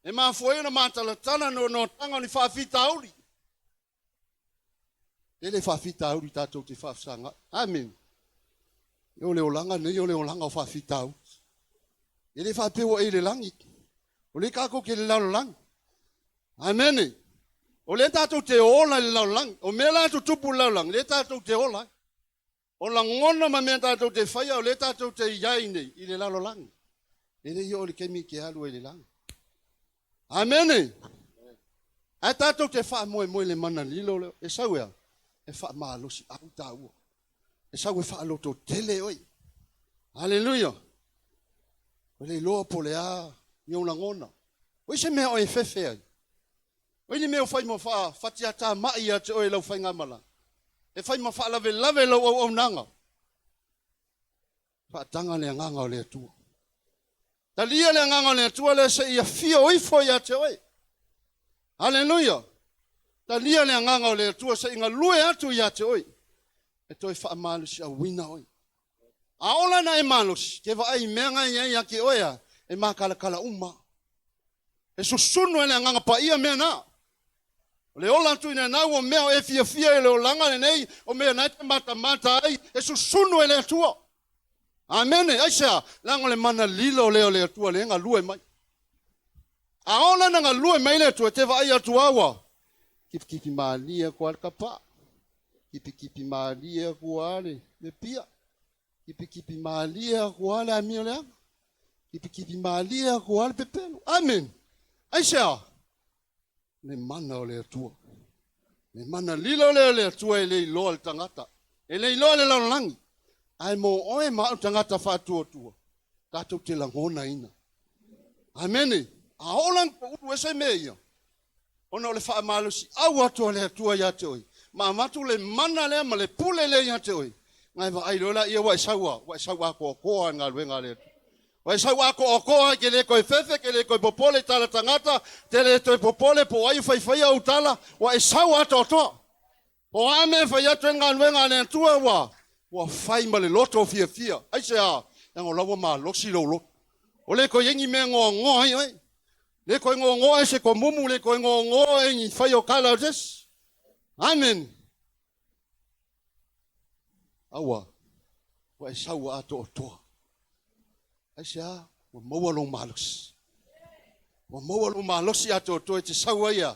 E mafua ai ona matalatala noanoataga o ni faafitauli. E le faafitauli tatou te faafesagai. Amen. O le olaga nei o le olaga o faafitauli. E le faapea ua e i le lagi. O lea tatou te i le lalolagi. Amene. O lea tatou te ola i le lalolagi. O mea la e tutupu i le lalolagi, lea tatou te ola ai. O lagona ma mea tatou te faia, o lea tatou te i ai nei i le lalolagi. E le i oo i le taimi e te alu ai i le lagi. Amene. Ae tatou te faamoemoe i le mana lilo lea. E sau e a? E faamalosi au taua. E sau e faalototele oe. Haleluia. O le iloa po o le a ni ou lagona. O i se mea oe e fefe ai. O i ni mea o fai ma faafatiatamai ia te oe i lau faigamalaga. E fai ma faalavelave lau auaunaga. Faataga le agaga o le Atua. Talia le agaga o le Atua lea se i afio ifo ia te oe. Haleluia! Talia le agaga o le Atua se i galue atu ia te oe. E toe faamalosiauina oe. A ola na e malosi, ke vaai i mea ngai ai ia te oe a, e makalakala uma. E susunu e le Agaga Paia mea na. O le ola atu ina nau o mea o e fiafia i le olaga lenei, o mea na e te matamata ai, e susunu e le Atua. Amene. Aisea? Leaga o le mana lilo lea o le Atua lea e galue mai. A ola na galue mai le Atua, e te vaai atu a ua kipikipi malie aku a le kapa, kipikipi malie aku a le pia, Kipikipi malie aku lava le amio leaga. Kipikipi malie aku lava le pepelo. Amen. Aisea? Le mana o le Atua. Le mana lilo lea o le Atua e le iloa le tagata. E le iloa le lalolagi. Ae mo oe ma au tagata faatuatua, tatou te lagonaina. Amene. A oo la ina ulu ese mea ia, ona o le faamalosiau atu a le Atua ia te oe, ma avatu le mana lea ma le pule lea ia te oe, na e vaai loa laia ua e sau a, ua e sau atoatoa i le galuega a le Atua. Ua e sau atoatoa e te le toe fefe, te le toe popole i tala tagata, te le toe popole po o ai o faifaia ou tala, ua e sau atoatoa. Po o a mea e fai atu ai le galuega a le Atua ua ua fai ma le loto fiafia. Aisea? Leaga o la ua malosi lou loto. O le toe i ai ni mea e goagoa ai oe. Le toe goagoa e se tomumu, le toe goagoa e ni fai o tala o se isi. Amen. Aua, ua e sau ua atoatoa. Aisea? Ua maua lou malosi. Ua maua lou malosi atoatoa e te sau ai a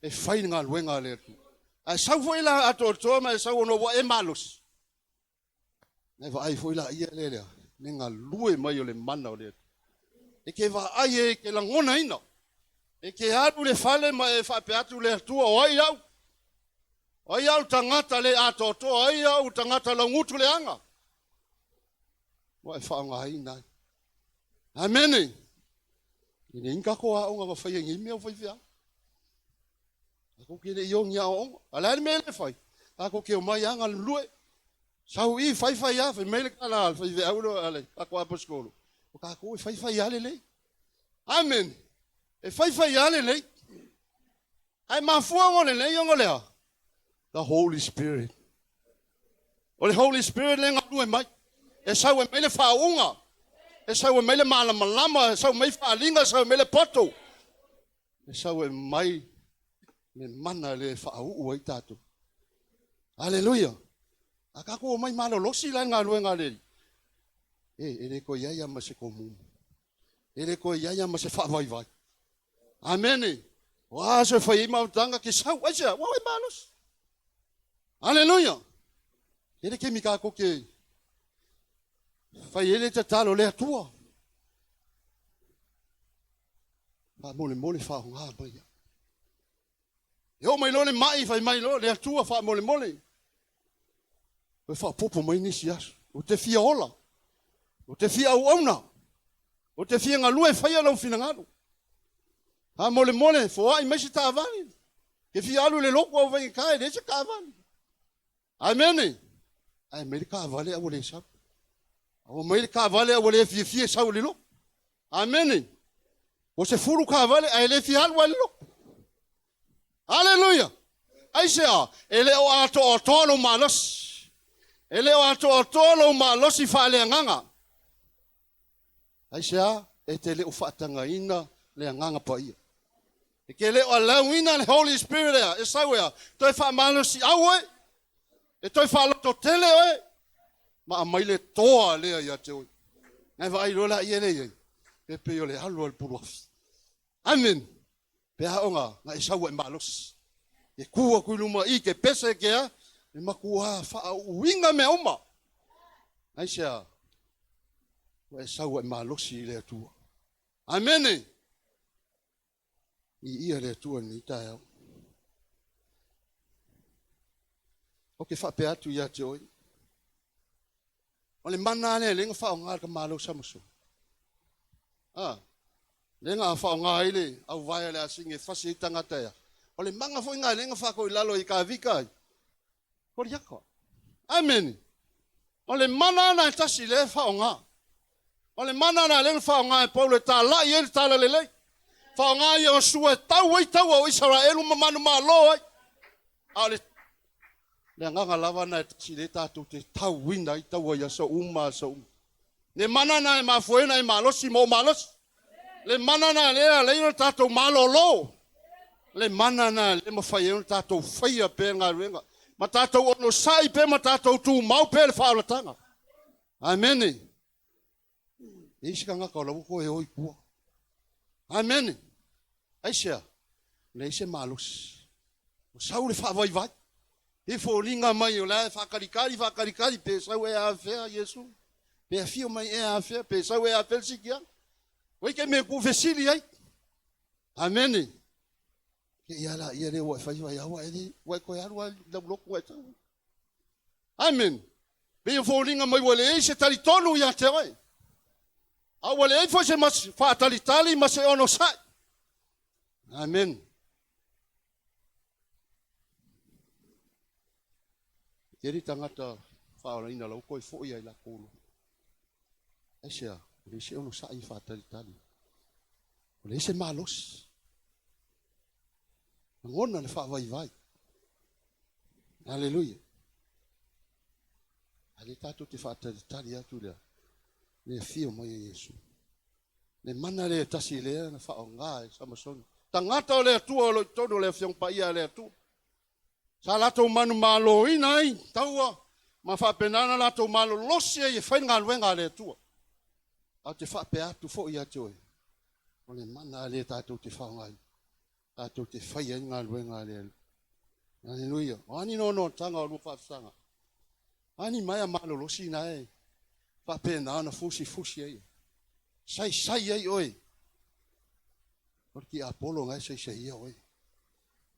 e fai le galuega a le Atua. Ae sau foi la atoatoa ma e sau ona ua e malosi. Na e vaai foi laia lea lea, le galue mai o le mana o le Atua. E te vaai e te lagonaina. E te alu i le fale ma e faapea atu le Atua, o ai au? O ai au tagata le atoatoa? O ai au tagata laugutu leaga? Ua e faaaogaina ai. Amene. E leai ni tatou aoga na faia i nei mea o faifeau. Tatou te le i o ni aoaoga. A o le a le mea lea e fai? Tatou te omai lava galulue. Sau i, fai fai lava, fai mai le tala a le faifeau lea a le tatou aposetolo, o tatou e fai fai lava lelei. Amene. E fai fai lava lelei. Ae mafua ona lelei ona o le a? The Holy Spirit. O le Holy Spirit lea e galue mai. E sau e mai le faauuga. E sau e mai le malamalama, e sau mai faaaliga, e sau e mai le poto. E sau e mai le mana lea e faauu ai tatou. Aleluia. A tatou omai malolosi la i le galuega a le Alii, e, e le toe i ai lava ma se tomumu. E le toe i ai lava ma se faavaivai. Amene. O a aso e fai ai mautaga ke sau, aisea? Ua e malosi. Aleluia. E le kemi kākou ke fai ai le tatalo le Atua. Faamolemole faaaoga mai au. E oo mai loa le mai, fai mai loa le Atua faamolemole. Toe faaopoopo mai nisi aso. Ou te fia ola. Ou te fia auauna. Ou te fia galue e faia lou finagalo. Faamolemole, foai mai se taavale. Ke fia alu i le lotu au faigata e leai se taavale. Amene. Ae aumai le taavale a ua le sau. A ua aumai le taavale a ua le fiafia e sau i le lotu. Amene. Ua 10 taavale ae le fia alu lava i le lotu. Aleluia! Aisea? E le o atoatoa lou malosi. E le o atoatoa lou malosi faaleagaga. Aisea? E te le o faatagaina le Agaga Paia. E te le o allowina le Holy Spirit ea, e sau ea, toe faamalosiau oe, e toe faalototele oe, ma aumai le toa lea ia te oe. Na e vaai loa laia lea i ai, pe pei o le alu a le puluafi. Amen. Pe a ona na e sau ua e malosi. E tu atu i luma i ke pese ke a, e matua faauuina mea uma. Aisea? Ua e sau ua e malosi i le Atua. Amene. Viia le Atua i lenei taeao. Ou te faapea atu ia te oe, o le mana lea lea na faaaoga e le tamālou o Samasoni. A, lea na faaaoga ai le auvae a le asini e fasi ai tagata ea. O le mana foi lena lea na faatoilalo ai i Kavita ai. Koliata. Amene. O le mana lena e tasi lea e faaaoga. O le mana lena lea na faaaoga e Paulo e talai ai le talalelei. Faaaoga Iosua e tau ai taua o Isaraelu ma manumalo ai. A o le le agaga lava lena e tasi lea tatou te tauina ai taua i aso uma aso uma. Le mana lena e mafua ai ona e malosi ma ou malosi. Le mana lena lea e ala ai ona tatou malolo. Le mana lena lea e mafai ai ona tatou faia pea le galuega ma tatou onosai pea ma tatou tumau pea le faaolataga. Amene. E i ai se tagata o la ua toe o i tua. Amene. Aisea? Leai se malosi. Ua sau le faavaivai. E foliga mai o la e faatalitali, faatalitali, pe sau ea afea Iesu, pe afio mai ea afea, pe sau ea afea le sikiaga. Ua ike mea tuufesili ai. Amene. Ke ia la ia le ua e fai fai au e le ua e toe alu lava i lau lotu ua e sau. Amen. Pei e foliga mai ua leai se talitonu ia te oe. A ua leai foi se faatalitali ma se onosai. Amen. E tele tagata faaolaina lau toe foi ai latou lotu. Aisea? Ua leai se onosai e faatalitali. Ua leai se malosi. Lagona le faavaivai. Aleluia. A lea tatou te faatalitali atu lea, le afio mai o Iesu. Le mana lea e tasi lea na faaaoga e Samasoni. Tagata o le Atua o lo o i totonu o le Afioga Paia a le Atua. Sa latou manumaloina ai taua ma faapena ona latou malolosi ai e fai le galuega a le Atua. Ae ou te faapea atu foi ia te oe, o le mana lea tatou te faaaogaina, tatou te faia ai le galuega a le Alii. Aleluia. O a ni noanoataga o lua faasaga? A ni maea malolosi na e faapena ona fusifusi ai, saisai ai oe. O le tiapolo na e saisaia oe.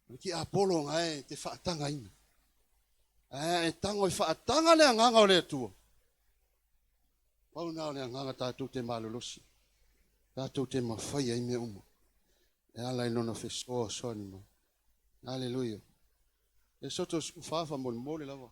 O le tiapolo na e te faatagaina. Ae e tago e faataga le agaga o le Atua. Pau na o le agaga tatou te malolosi, tatou te mafai ai mea uma e ala i lona fesoasoani mai. Aleluia. Esoto 14 faamolemole lava.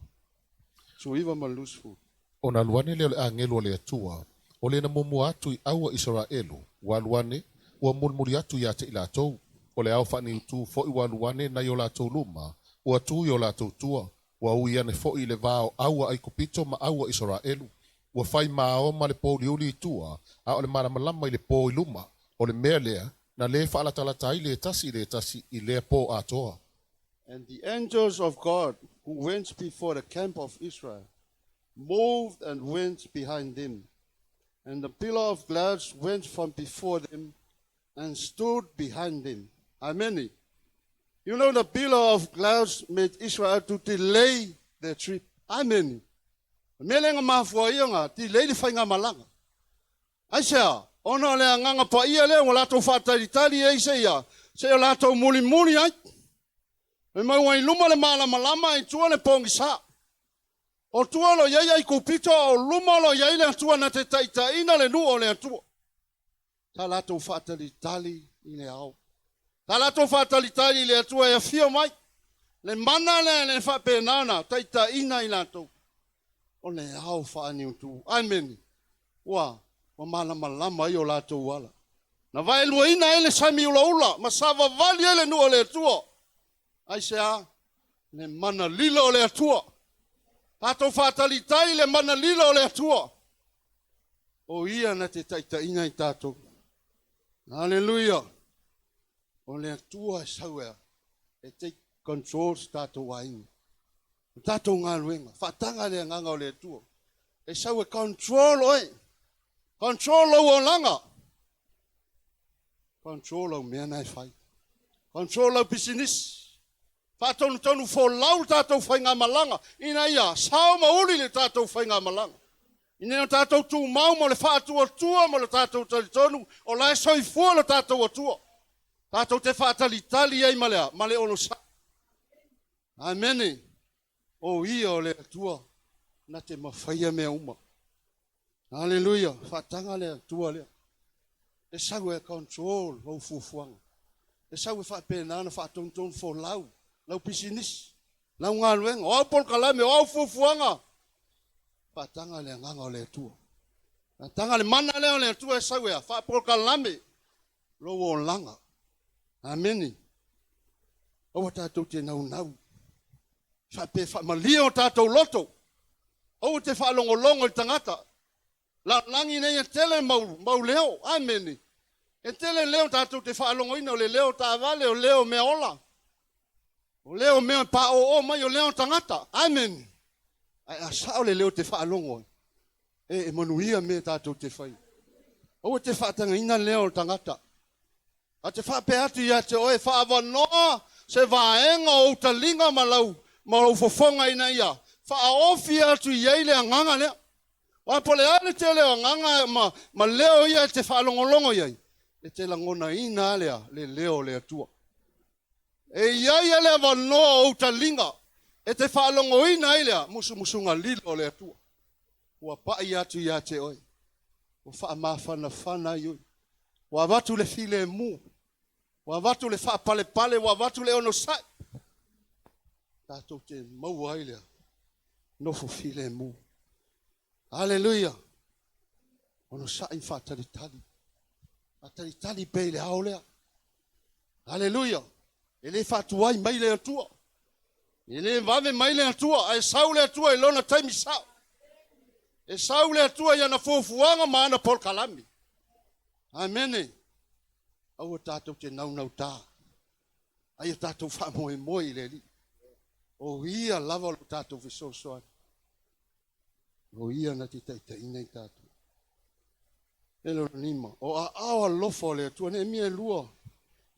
19 ma le 20. Ona alu ane lea o le agelu a le Atua, o le na muamua atu i au a Isaraelu, ua alu ane, ua mulimuli atu ia te i latou. O le ao faaniutu foi ua alu ane nai o latou luma, ua tu i o latou tua, ua ui ane foi i le va o au a Aikupito ma au a Isaraelu. Ua fai maoa ma le pouliuli i tua, a o le malamalama i le po i luma. O le mea lea na lē faalatalata ai le tasi i le tasi i lea po atoa. And the angels of God who went before the camp of Israel moved and went behind them, and the pillar of clouds went from before them. and stood behind them. Amene. You know the pillar of clouds made Israel to delay their trip. Amene. O le mea lea na mafua ai ona delay le faigamalaga. Aisea? Ona o le Agaga Paia lea ua latou faatalitali ai seia seia latou mulimuli ai. E mau ai luma le malamalama ae i tua le pogisa. O tua o lo o i ai Aikupito a o luma o lo o i ai le Atua na te taitaiina le nuu o le Atua. Sa latou faatalitali i le ao. Sa latou faatalitali i le Atua e afio mai. Le mana lea e le faapena ona taitaiina i latou. O le ao faaniutu. Amene. Ua, ua malamalama ai o latou ala. Na vaeluaina ai le sami ulaula ma savavali ai le nuu o le Atua. Aisea? Le mana lilo o le Atua. Tatou faatalitai i le mana lilo o le Atua. O Ia na te taitaiina i tatou. Aleluia! O le Atua e sau e, e take control so tatou aiga. O tatou galuega, faataga le agaga o le Atua. E sau e control oe. Control lou olaga. Control lau mea na e fai. Control lau pisinisi. Faatonutonu folau le tatou faigamalaga ina ia sao ma uli le tatou faigamalaga. Ina ia tatou tumau ma le faatuatua ma le tatou talitonu o la e soifua lo tatou Atua. Tatou te faatalitali ai ma le a? Ma le onosai. Amene. O ia o le Atua na te mafaia mea uma. Aleluia. Faataga le Atua lea. E sau e control lou fuafuaga. E sau e faapena ona faatonutonu folau lau pisinisi, lau galuega, o au polokalame, o au fuafuaga. Faataga le agaga o le Atua. Faataga le mana lea o le Atua e sau e a? Faapolokalame lou olaga. Amene. Aua tatou te naunau. Faapea faamalie o tatou loto. Aua te faalogologo i le tagata. Lalolagi nei e tele mau, mau leo. Amene. E tele leo tatou te faalogoina, o le leo o taavale, o leo o mea ola, o leo o mea e paoo mai, o leo o tagata. Amene. Ae a sao le leo te faalogo ai, e, e manuia mea tatou te fai. Aua te faatagaina leo o le tagata. A te faapea atu ia te oe, Faaavanoa se vaega o ou taliga ma lau, ma lou fofoga ina ia faaofi atu i ai le agaga lea. Aua po o le a le tele o agaga ma, ma leo ia e te faalogologo i ai, e te lagonaina lava lea, le leo o le Atua. E i ai lava le avanoa o ou taliga e te faalogoina ai lea musumusuga lilo o le Atua. Ua pai atu ia te oe, ua faamafanafana ai oe, ua avatu le filemu, ua avatu le faapalepale, ua avatu le onosai, tatou te maua ai lea nofo filemu. Aleluia! Onosai ma faatalitali. Faatalitali pea i le ao lea. Aleluia! E le faatuai mai le Atua. E le vave mai le Atua, ae sau le Atua i lona taimi sao. E sau le Atua i ana fuafuaga ma ana polokalame. Amene. Aua tatou te naunautā. A ia tatou faamoemoe i le Alii. O Ia lava lo tatou fesoasoani. O Ia na te taitaiina i tatou. E lona lima, o aao alofa o le Atua. Neemia e 2,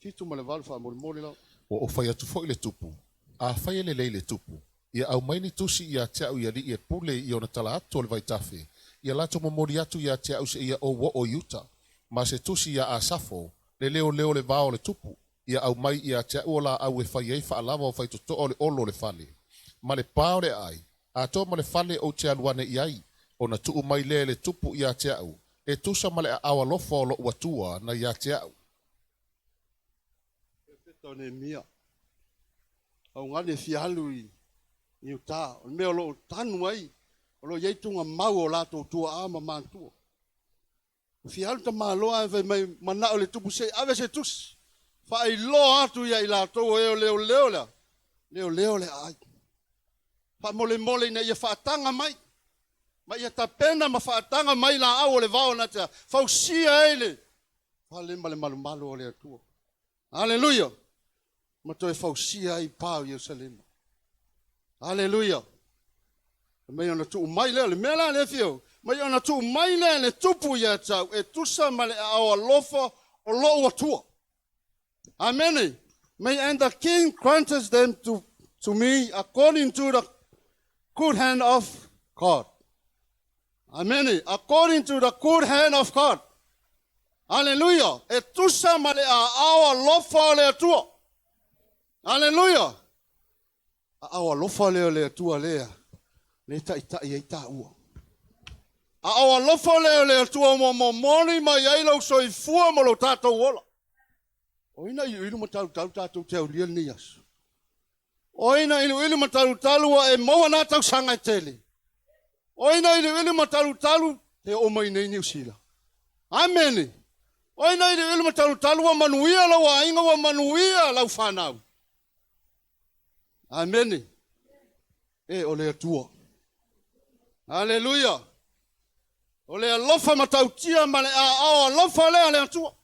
7 ma le 8 faamolemole lau. Ua ou fai atu foi i le tupu, Afai e lelei le tupu, ia aumai ni tusi ia te au i alii e pule i ona tala atu o le vaitafe, ia latou momoli atu ia te au seia ou oo i uta, ma se tusi ia Asafo, le leoleo o le vao o le tupu, ia aumai ia te au o laau e fai ai faalava o faitotoa o le olo o le fale, ma le pa o le aai, atoa ma le fale ou te alu ane i ai, ona tuu mai lea e le tupu ia te au, e tusa ma le aao alofa o loʻu Atua na ia te au. Peta o Neemia, augani e fia alu i i uta, o le mea o lo o tanu ai, o lo o i ai tugamau o latou tuaa ma matua. Ua fia alu tamaloa ae fai mai manao le tupu se i ave se tusi faailoa atu ia i latou o e o leoleo lea, leoleo le aai. Faamolemole ina ia faataga mai, ma ia tapena ma faataga mai laau o le vao na te fausia ai le fale ma le malumalu o le Atua. Aleluia! Ma toe fausia ai pa o Ierusalema. Aleluia! Mai ona tuu mai lea, le mea la lea fia, mai ona tuu mai lea le tupu ia te au, e tusa ma le aao alofa o lou Atua. Amene. May and the king granted them to me according to the good hand of God. Amene. According to the good hand of God. Hallelujah. E tusa ma le aao alofa o le Atua. Hallelujah. Aao alofa lea o le Atua lea. Le ta'ita'i ai tāua. Aao alofa lea o le Atua ua momoli mai ai lou soifua ma lo tatou ola. O ai na iluilu ma talutalu tatou te aulia lenei aso? O ai na iluilu ma talutalu ua e maua na tausaga e tele? O ai na iliili ma talutalu te oo mai nei Niu Sila? Amene. O ai na iliili ma talutalu ua manuia lau aiga ua manuia lau fanau? Amene. E o le Atua. Aleluia. O le alofa matautia ma le aao alofa lea a le Atua.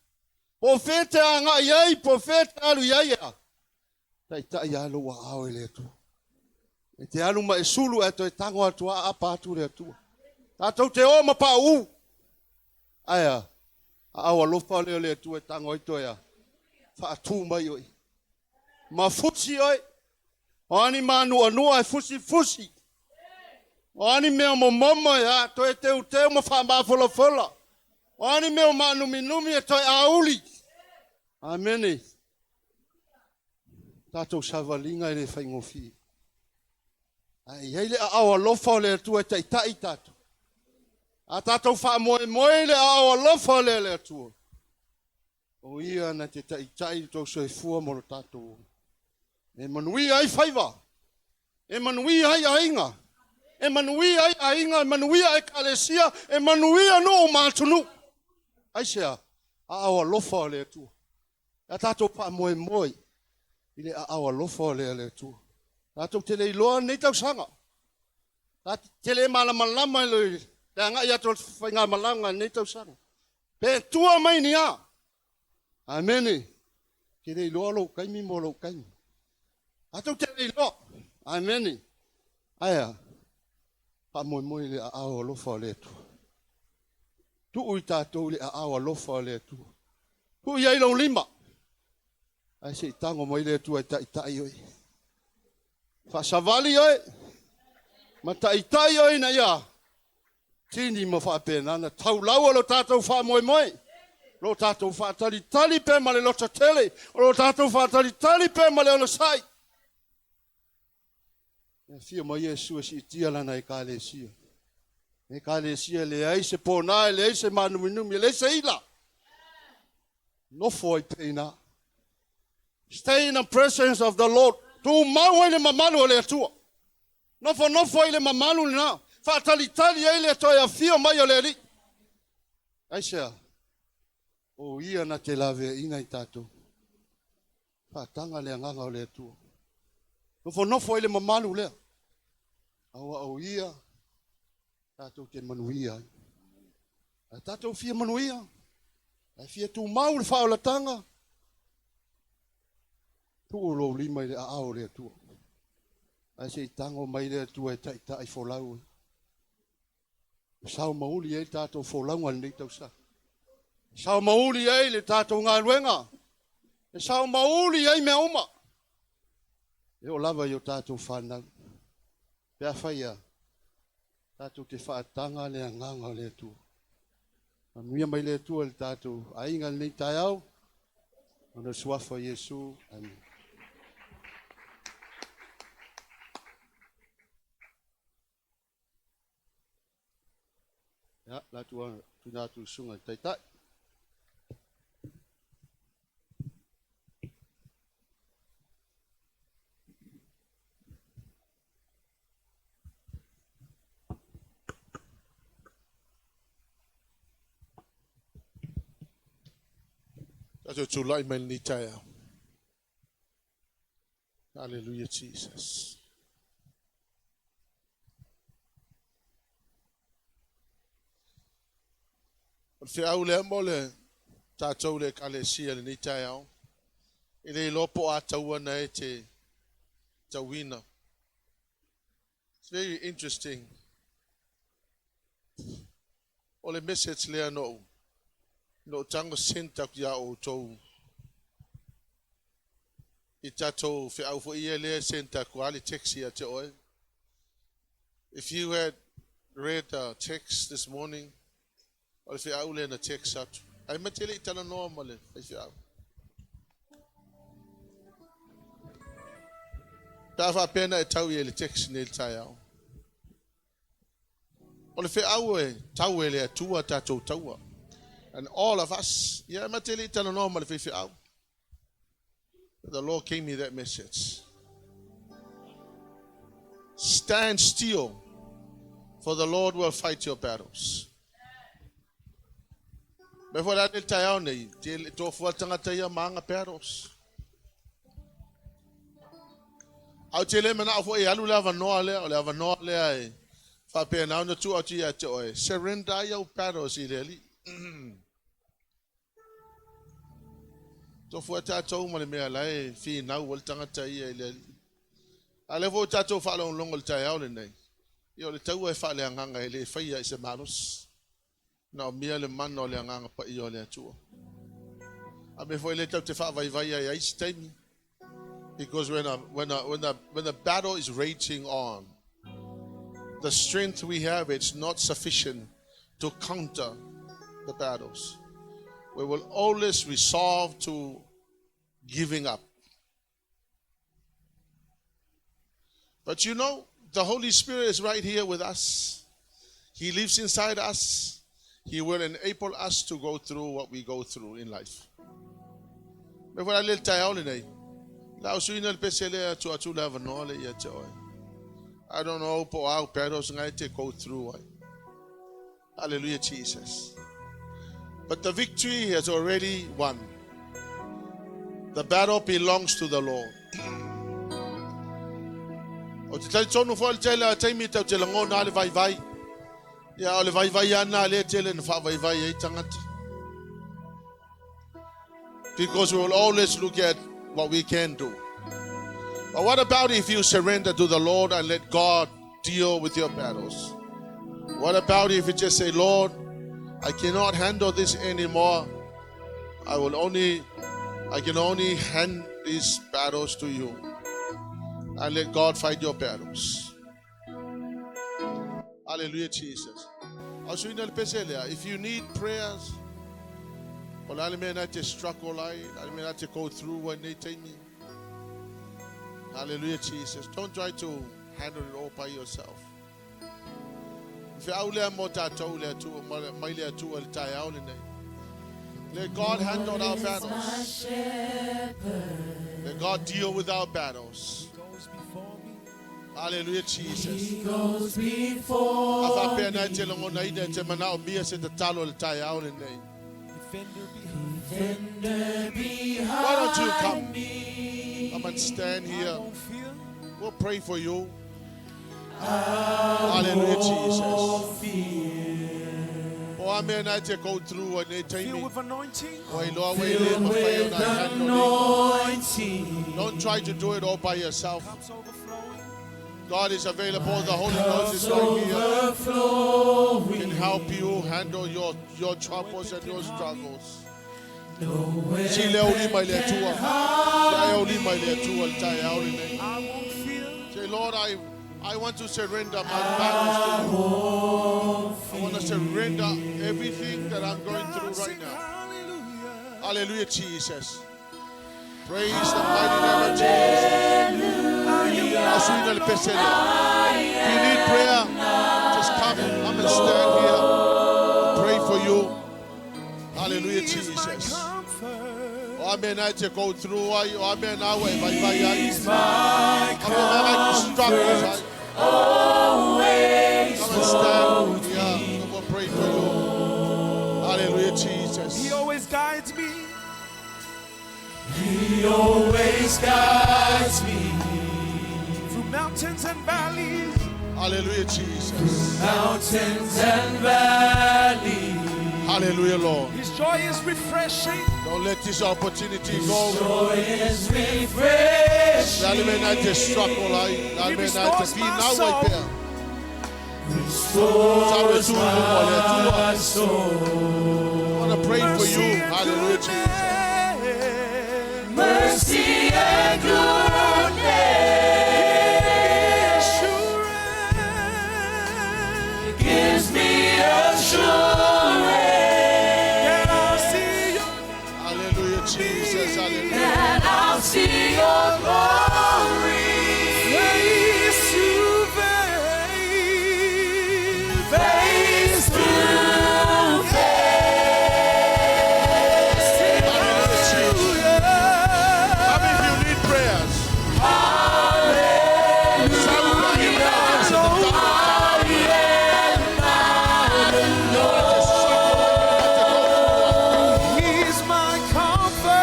Po o fea e te agai ai, po o fea e te alu i ai ea. Taitai lava lou aao e le Atua. E te alu ma e sulu ae toe tago atu a aapa atu le Atua. Tatou te o ma pauu. Ae a? Aao alofa lea o le Atua e tago ai toe a? Faatu mai oe. Ma fusi oe. O a ni mānuanua e fusifusi. O a ni mea momomo e a toe teuteu ma faamafolafola. O a ni mea o maanuminumi e toe auli. Amene. Tatou savaliga e le faigofie. Ae i ai le aao alofa o le Atua e taitai tatou. A tatou faamoemoe i le aao alofa lea o le Atua, o Ia na te taitai lo tou soifua ma lo tatou ola. E manuia ai faiva, e manuia ai aiga, e manuia ai aiga, e manuia ekalesia, e manuia nuu ma atunuu. Aisea? Aao alofa o le Atua. Ia tatou faamoemoe i le aao alofa o le Atua. Tatou te le iloa lenei tausaga. Tatou te le malamalama i le agai atu o le faigamalaga i lenei tausaga. Pe tua mai ni a. Amene. Te le iloa lou taimi mo lou taimi. Tatou te le iloa. Amene. Ae a? Faamoemoe i le aao alofa o le Atua. Tuu i tatou i le aao alofa o le Atua. Tuu i ai lou lima. Ae se i tago mai le Atua e taitai oe. Faasavali oe. Ma taitai oe ina ia tini ma faapena ona taulaua lo tatou faamoemoe. Lo tatou faatalitali pea ma le loto tele. O lo tatou faatalitali pea ma le onosai. E afio mai Iesu e siitia lana ekalesia. Ekalesia e leai se pona, e leai se mānuminumi, e leai se ila. Nofo ai pea i ina. Stay in the presence of the Lord. Tumau ai le mamalu o le Atua. Nofonofo ai le mamalu lena. Faatalitali ai le toe afio mai o le Alii. Aisea? O ia na te laveaiina i tatou. Faataga le agaga o le Atua. Nofonofo ai le mamalu lea. Aua o ia tatou te manuia ai. A tatou fia manuia, a fia tumau le faaolataga, tuu lou lima i le aao o le Atua. Ae se i tago mai le Atua e taitai folau ai. E sao mauli ai le tatou folauga i lenei tausaga. E sao mauli ai le tatou galuega. E sao mauli ai mea uma. E oo lava i o tatou fanau. Pe afai a tatou te faataga le agaga o le Atua. Manuia mai le Atua i le tatou aiga i lenei taeao. Ona o le suafa o Iesu. Amene. Ia, la tuuina atu i le susuga i le Taitai. Tatou tulai mai lenei taeao. Hallelujah, Jesus. O le feau lea mo le tatou le ekalesia i lenei taeao. E le iloa po o a taua na e te tauina. It's very interesting. O le message lea na ou Na ou tago send atu iā outou i tatou feau foi ia lea e send atu lava le text ia te oe. If you had read the text this morning, o le feau lea na text atu. Ae ma te le i talanoa ma le faifeau. Pe a faapea na e tau i ai i le text nei i le taeao. O le feau e tau e le Atua tatou taua. And all of us, ia ma te le i talanoa ma le faifeau. The Lord gave me that message. Stand still, for the Lord will fight your battles. Me fo la le taeao nei, te tofua tangata ia ma aga battles. Ae ou te le manao foi e alu le avanoa lea, o le avanoa lea e faapena ona tuu atu ia te oe, surrender ai au battles i le Alii. Tofua tatou ma le mea la e finau ai le tagata ia i le Alii. A o lea foi ua tatou faalogologo i le taeao lenei, ia o le taua e faaleagaga e le faia i se malosi. Manaomia le mana o le Agaga Paia o le Atua. A mea foi lea tatou te faavaivai ai ai isi taimi. Because when the battle is raging on, the strength we have, it's not sufficient to counter the battles. We will always resolve to giving up. But the Holy Spirit is right here with us. He lives inside us. He will enable us to go through what we go through in life. Me fua le taeao lenei. La o suina le pese le atu atu le avanoa le ia te oe. I don't know po au battles ngai te go through ai. Hallelujah, Jesus. But the victory has already won. The battle belongs to the Lord. O te talitonu foi le tele o taimi tau te lagona le vaivai. Ia o le vaivai ana le tele na faavaivai ai tagata. Because we will always look at what we can do. But what about if you surrender to the Lord and let God deal with your battles? What about if you just say, "Lord, I cannot handle this anymore. I can only hand these battles to you." And let God fight your battles. Hallelujah, Jesus. If you need prayers, o le a le mea na te struggle ai, le mea na te go through when they take me. Hallelujah, Jesus. Don't try to handle it all by yourself. Feau lea mo tatou le Atua, mai le Atua le taeao lenei. Let God handle our battles. Let God deal with our battles. Hallelujah, Jesus. A faapea na te lagona ina te manaomia se tatalo le taeao lenei. Why don't you come? Come and stand here. We'll pray for you. Hallelujah, Jesus. O a mea na te go through a nei Filled taimi. with anointing. O ai loa wei le mawhai o nai handle. Don't try to do it all by yourself. Cups overflowing. God is available. The Holy Ghost is right here. Can help you handle your troubles and your struggles. Si le uli mai le Atua. Si ai uli mai le Atua le taeao lenei. I won't fear. Say, "Lord, I want to surrender my battles to you. I want to surrender everything that I'm going through right Sing now." hallelujah. Hallelujah, Jesus. Praise the mighty name of Jesus. If you need prayer, just come and stand here. We'll pray for you. Hallelujah, He is my Jesus. comfort. O amen I to go through ai o amen I way vai vai ai. He's my Amen I struggles ai. Always Come and stand here and we'll pray for you. Hallelujah, Jesus. He always guides me. He always guides me through mountains and valleys. Hallelujah, Jesus. Mountains and valleys. Hallelujah, Lord. His joy is refreshing. Don't let this opportunity go. Joy is refreshing. Lale me na te struggle ai. Lale He me na te restores fi my na wai soul. pea. Restores Sabe tu mo le Atua. my soul. I want to to pray for Mercy you. and Hallelujah, Jesus. goodness. Mercy and goodness Assurance. gives me assurance That I'll see your Hallelujah, Jesus. Hallelujah. that I'll see your glory face to face. face to face. Hallelujah, Jesus. How many of you need prayers? He's my comfort.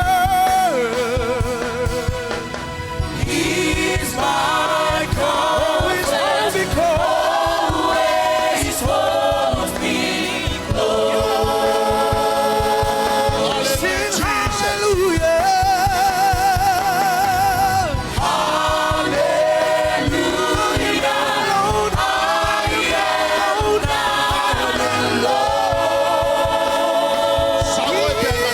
He's my Always comfort, holds me close. always holds me close. Sing hallelujah. Hallelujah, Alone, I am not alone.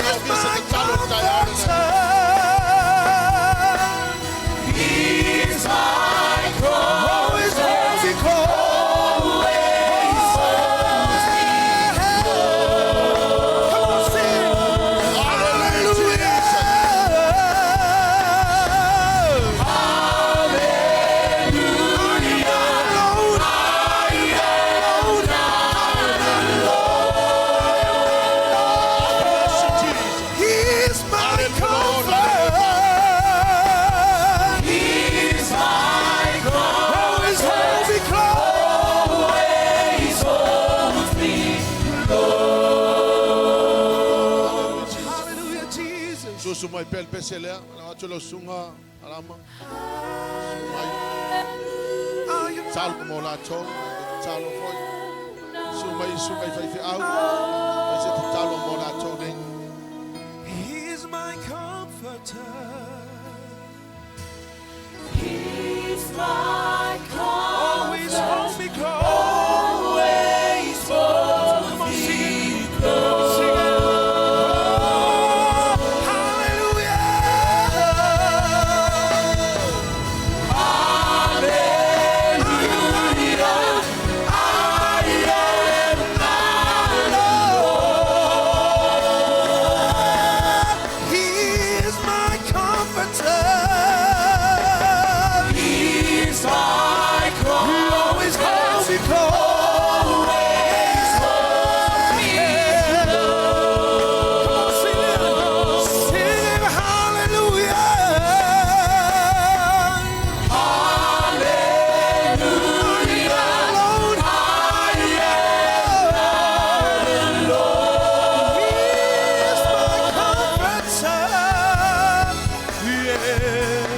He's my comforter. He's my Always comfort, holds me close. always holds me Come on, sing. Hallelujah. Hallelujah, Alone, I am not alone. He's my comfort. He's my comfort, Always holds me close. always holds me close. Hallelujah, Jesus. Susu mai pele pese lea, na watu lo sunga alama. Mai Are you talo mo la tau, talo foi. Su mai su mai fai fi au. Mai se talo mo la tau nei. He's my comforter. He's my Always comfort, holds me close. always holds Come on, sing me it. Sing it. Oh, hallelujah. Hallelujah, I am not alone. He's my comforter. He's my He always holds comfort, me close. always holds me Come on, sing it. Sing it, hallelujah. Hallelujah, Alone, I am not alone. He's my comforter. Yeah.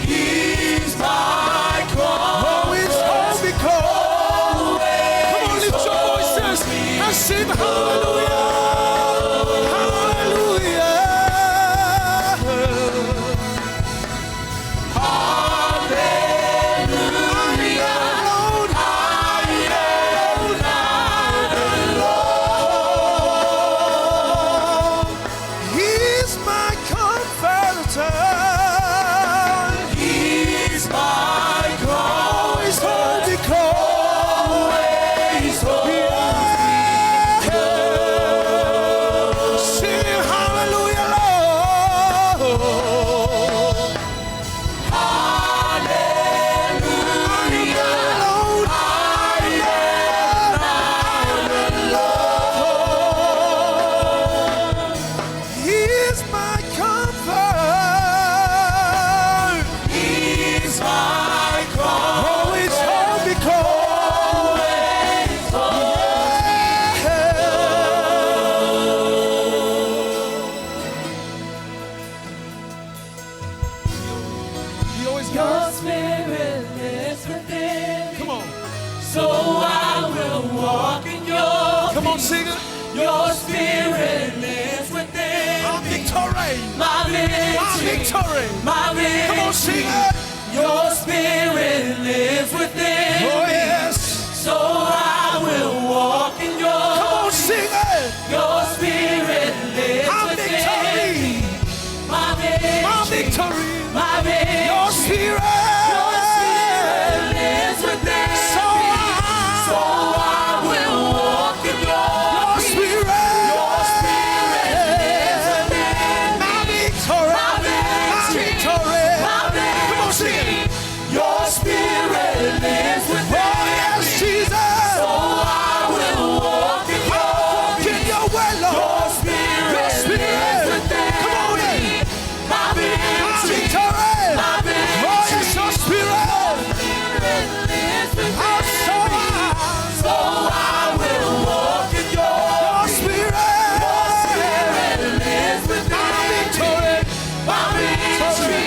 He's my comfort, Always holds me close. Come on, lift your voices and sing hallelujah. Hallelujah. Hallelujah, Alone, I am not alone. He's my comforter. He's my Always comfort, hold me close. always holds me close. Sing hallelujah, Lord. Hallelujah, Alone, I am not alone. He's my comfort. He's my comfort, Always hold me close. always holds He always Your guides. spirit lives within me, Come on. so I will walk in your Come on, sing it. Your spirit lives within I'm me. victory. My I'm victory, victory. my victory. Come on, sing it. Your spirit lives within Oh, me, yes. so I will walk in your Come on, sing it. Your spirit lives My within victory. me. My My victory. victory. My victory. Your spirit. Your spirit lives within So me. I. So I will walk in your Your peace. spirit. Your spirit lives within My me. victory. My My victory. victory. My Come on, sing it. victory. Your spirit lives within Oh, yes, me. Jesus. So I will walk in your Walk in peace. your way, Lord. Your spirit, Your spirit. lives within Come on me. in. My My victory. victory. My Oh, victory. yes, your spirit. Spirit lives within Oh, so me. I. So I will walk in your Your peace. spirit. Your spirit lives within My me. victory. My victory.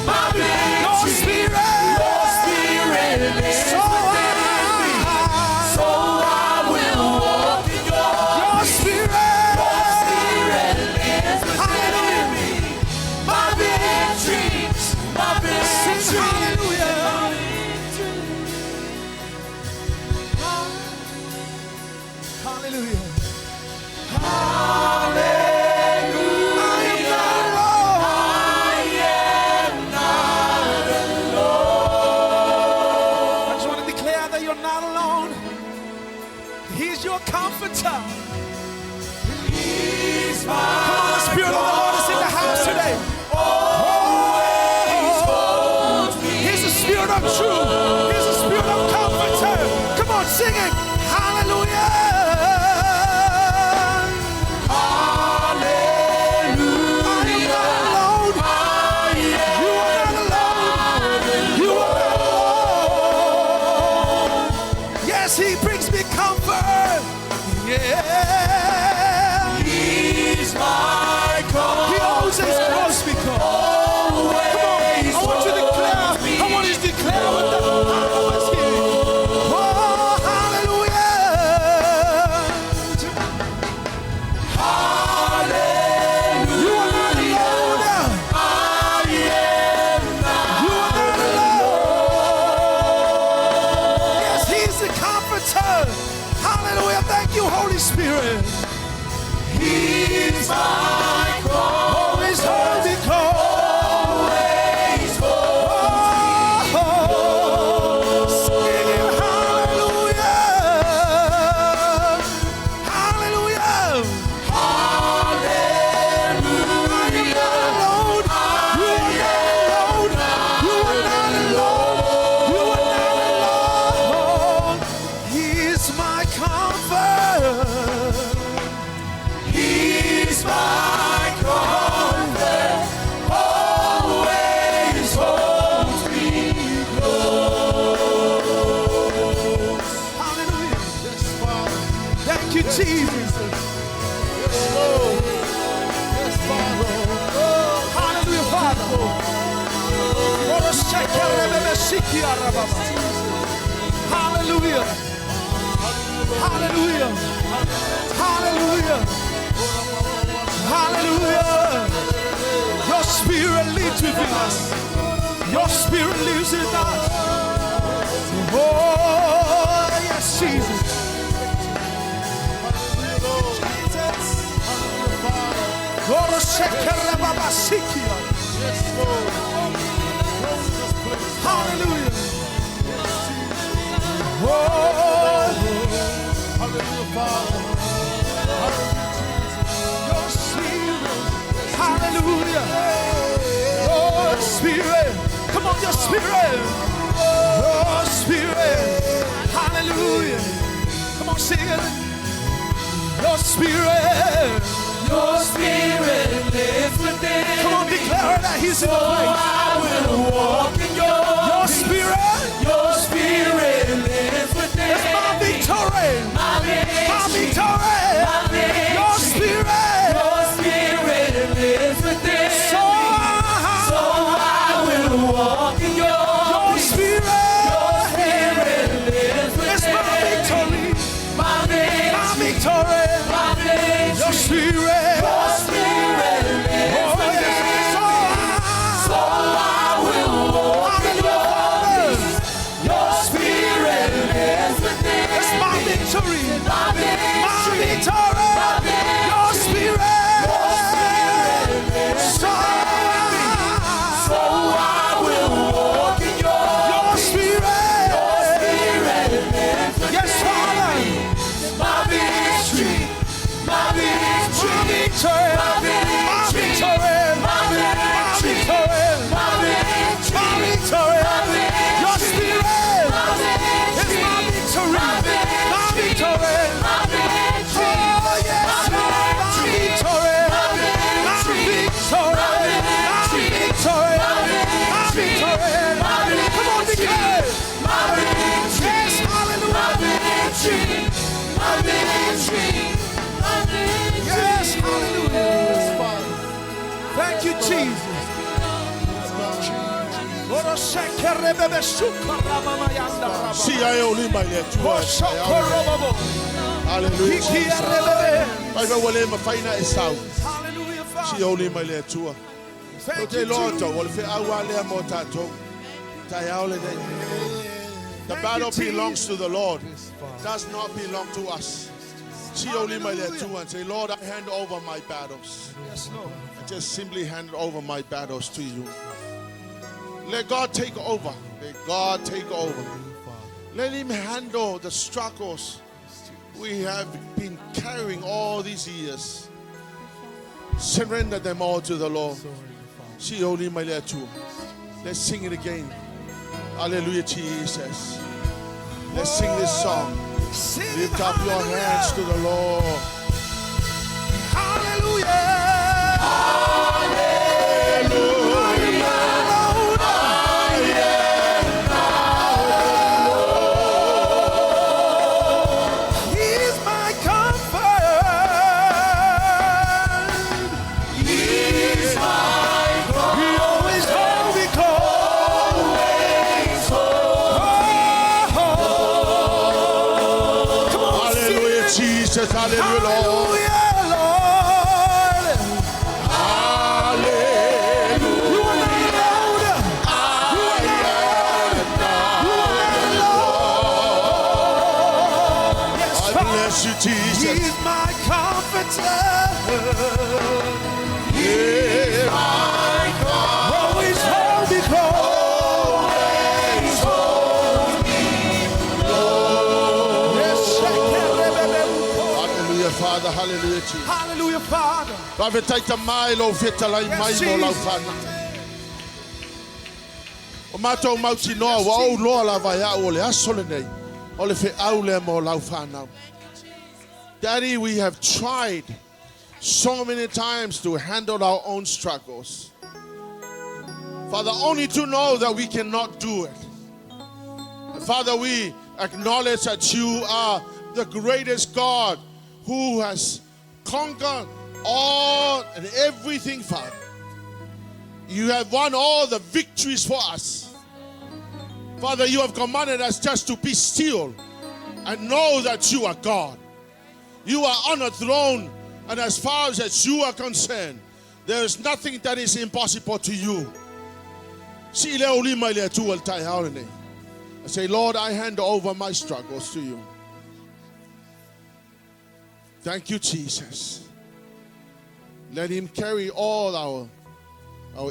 My Your victory. spirit. Your spirit lives So within me. I. So I will walk in your Your peace. spirit. Your spirit lives within Hallelujah. me. My victory. My Sing victory. hallelujah. Hallelujah. I am not alone. I just want to declare that you're not alone. He's your comforter. He's my Come on, the Spirit of the Lord is in the house today. Always holds me. He's the Spirit of truth. He's the Spirit of comforter. Come on, sing it. Hallelujah. Hallelujah. I am not alone. You are not alone. You are not alone. Yes, He brings me comfort. Yeah. He's my He always comfort. holds me close. Come on, I want you to declare. I want you to declare what the power is here. Oh, hallelujah. You are not alone. You are not alone. Yes, He's the comforter. Hallelujah. Thank you, Holy Spirit. He's my Always hold me close. Always holds Oh, singing hallelujah. Hallelujah. I am not alone. You are not alone. You are not alone. You are not alone. He's my comfort. He's my comfort. Always holds me close. Hallelujah. Yes, Father. Thank you, Jesus. Yes, Lord. Yes, Father. Hallelujah, Father. Hallelujah. Hallelujah. Hallelujah. Hallelujah. Your spirit lives within us. Your spirit lives in us. Oh, yes, Jesus. Jesus. Yes, Lord. Hallelujah. Oh, Hallelujah, Father. your spirit. Hallelujah. Your spirit. Come on, your spirit. Your spirit. Hallelujah. Come on, sing it. Your spirit. Your spirit lives within Come on, me. declare that he's in the So place. I will walk in your Your peace. spirit. Your spirit lives within It's my me. victory. My My victory. victory. My victory. Your spirit. Your spirit lives within So me. I, So I will walk in your your peace. spirit. Your spirit lives It's my within me. victory. My My victory. victory. My victory. Your spirit. Your spirit lives Oh, yes. within So me. I, So I will walk in your peace. Your spirit lives within It's my me. victory. My My victory. victory. My Yes, hallelujah. Thank you, Jesus. Si ai o lima i le Atua. Hallelujah. Vai vai wale mafaina e sau. Hallelujah, Si Father. o lima i le Atua. O Thank te you, loa Jesus. tau, o le wheau a lea mō tātou. Tai ao le nei. The battle belongs to the Lord. Does not belong to us. Si o lima i le Atua and say, Lord, I hand over my battles. Yes, Lord. I just simply hand over my battles to you. Let God take over. Let God take over. Let Him handle the struggles we have been carrying all these years. Surrender them all to the Lord. Si o lima i le Atua. Let's sing it again. Hallelujah, Jesus. Let's sing this song. Sing Lift up your hallelujah. hands to the Lord. Hallelujah. He's my comfort. He's my comfort. He always holds me close. Oh, come on, sing Hallelujah, it. Jesus. Hallelujah, Lord. Hallelujah, Lord. Hallelujah. You are not alone. You are not alone. You are not alone. Yes, I Father. bless you, Jesus. He's my comforter. He's my God. Always hold me close. Always hold me close. Yes, Hallelujah, Father. Hallelujah, Jesus. Hallelujah, Father. Vavetaita mai lau fetalai Yes, mai mo lau Jesus. whana. O mātou mauti noa, wa ou loa la vai au o le aso le nei. O le wheau le mo lau whanau. Daddy, we have tried so many times to handle our own struggles. Father, only to know that we cannot do it. Father, we acknowledge that you are the greatest God who has conquered all and everything, Father. You have won all the victories for us. Father, you have commanded us just to be still and know that you are God. You are on a throne, and as far as you are concerned, there is nothing that is impossible to you. Si le o lima i le Atua le taeao lenei. I say, Lord, I hand over my struggles to you. Thank you, Jesus. Let him carry all our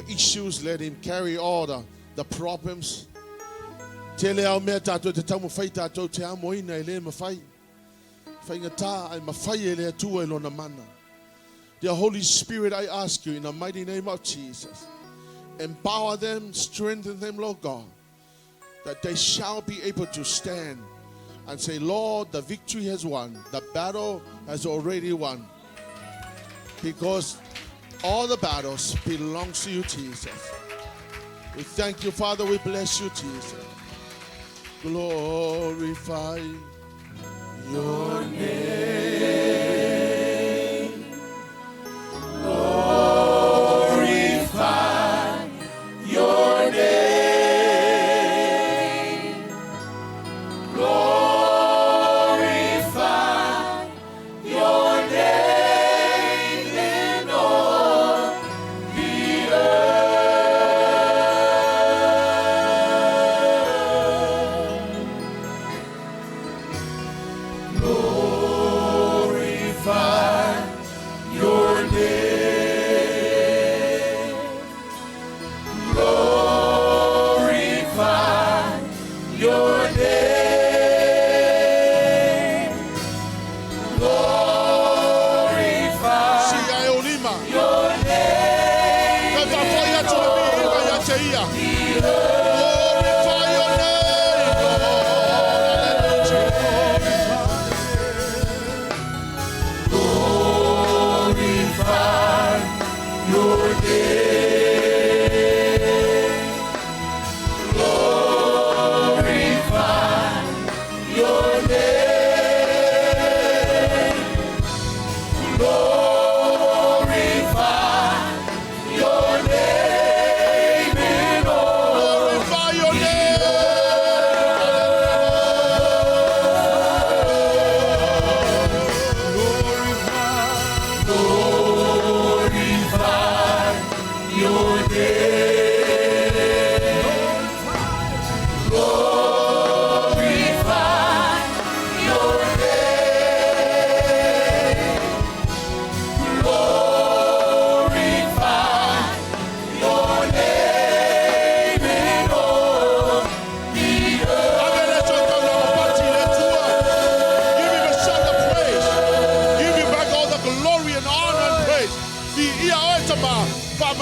issues. Let him carry all the problems. Te le au mea tātou te tau mawhai tātou te amoina e le mawhai. Whainga ai mawhai e le atua e lona mana. Dear Holy Spirit, I ask you in the mighty name of Jesus, empower them, strengthen them, Lord God, that they shall be able to stand and say, Lord, the victory has won. The battle has already won. Because all the battles belong to you, Jesus. We thank you, Father. We bless you, Jesus. Glorify your name. Glorify your name. Glorify your name in all the earth.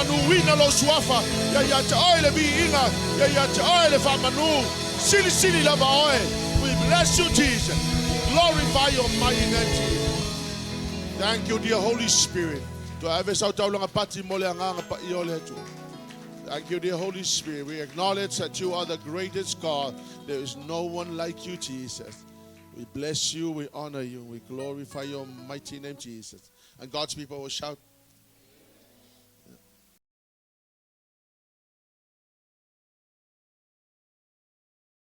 Faamanuina lou suafa, ia ia te oe le viiga, ia ia te oe le faamanu, silisili lava oe. We bless you, Jesus. Glorify your mighty name, Jesus. Thank you, dear Holy Spirit. Toe ave sau taulaga pati mo le agaga paia o le Atua. Thank you, dear Holy Spirit. We acknowledge that you are the greatest God. There is no one like you, Jesus. We bless you, we honor you, we glorify your mighty name, Jesus. And God's people will shout,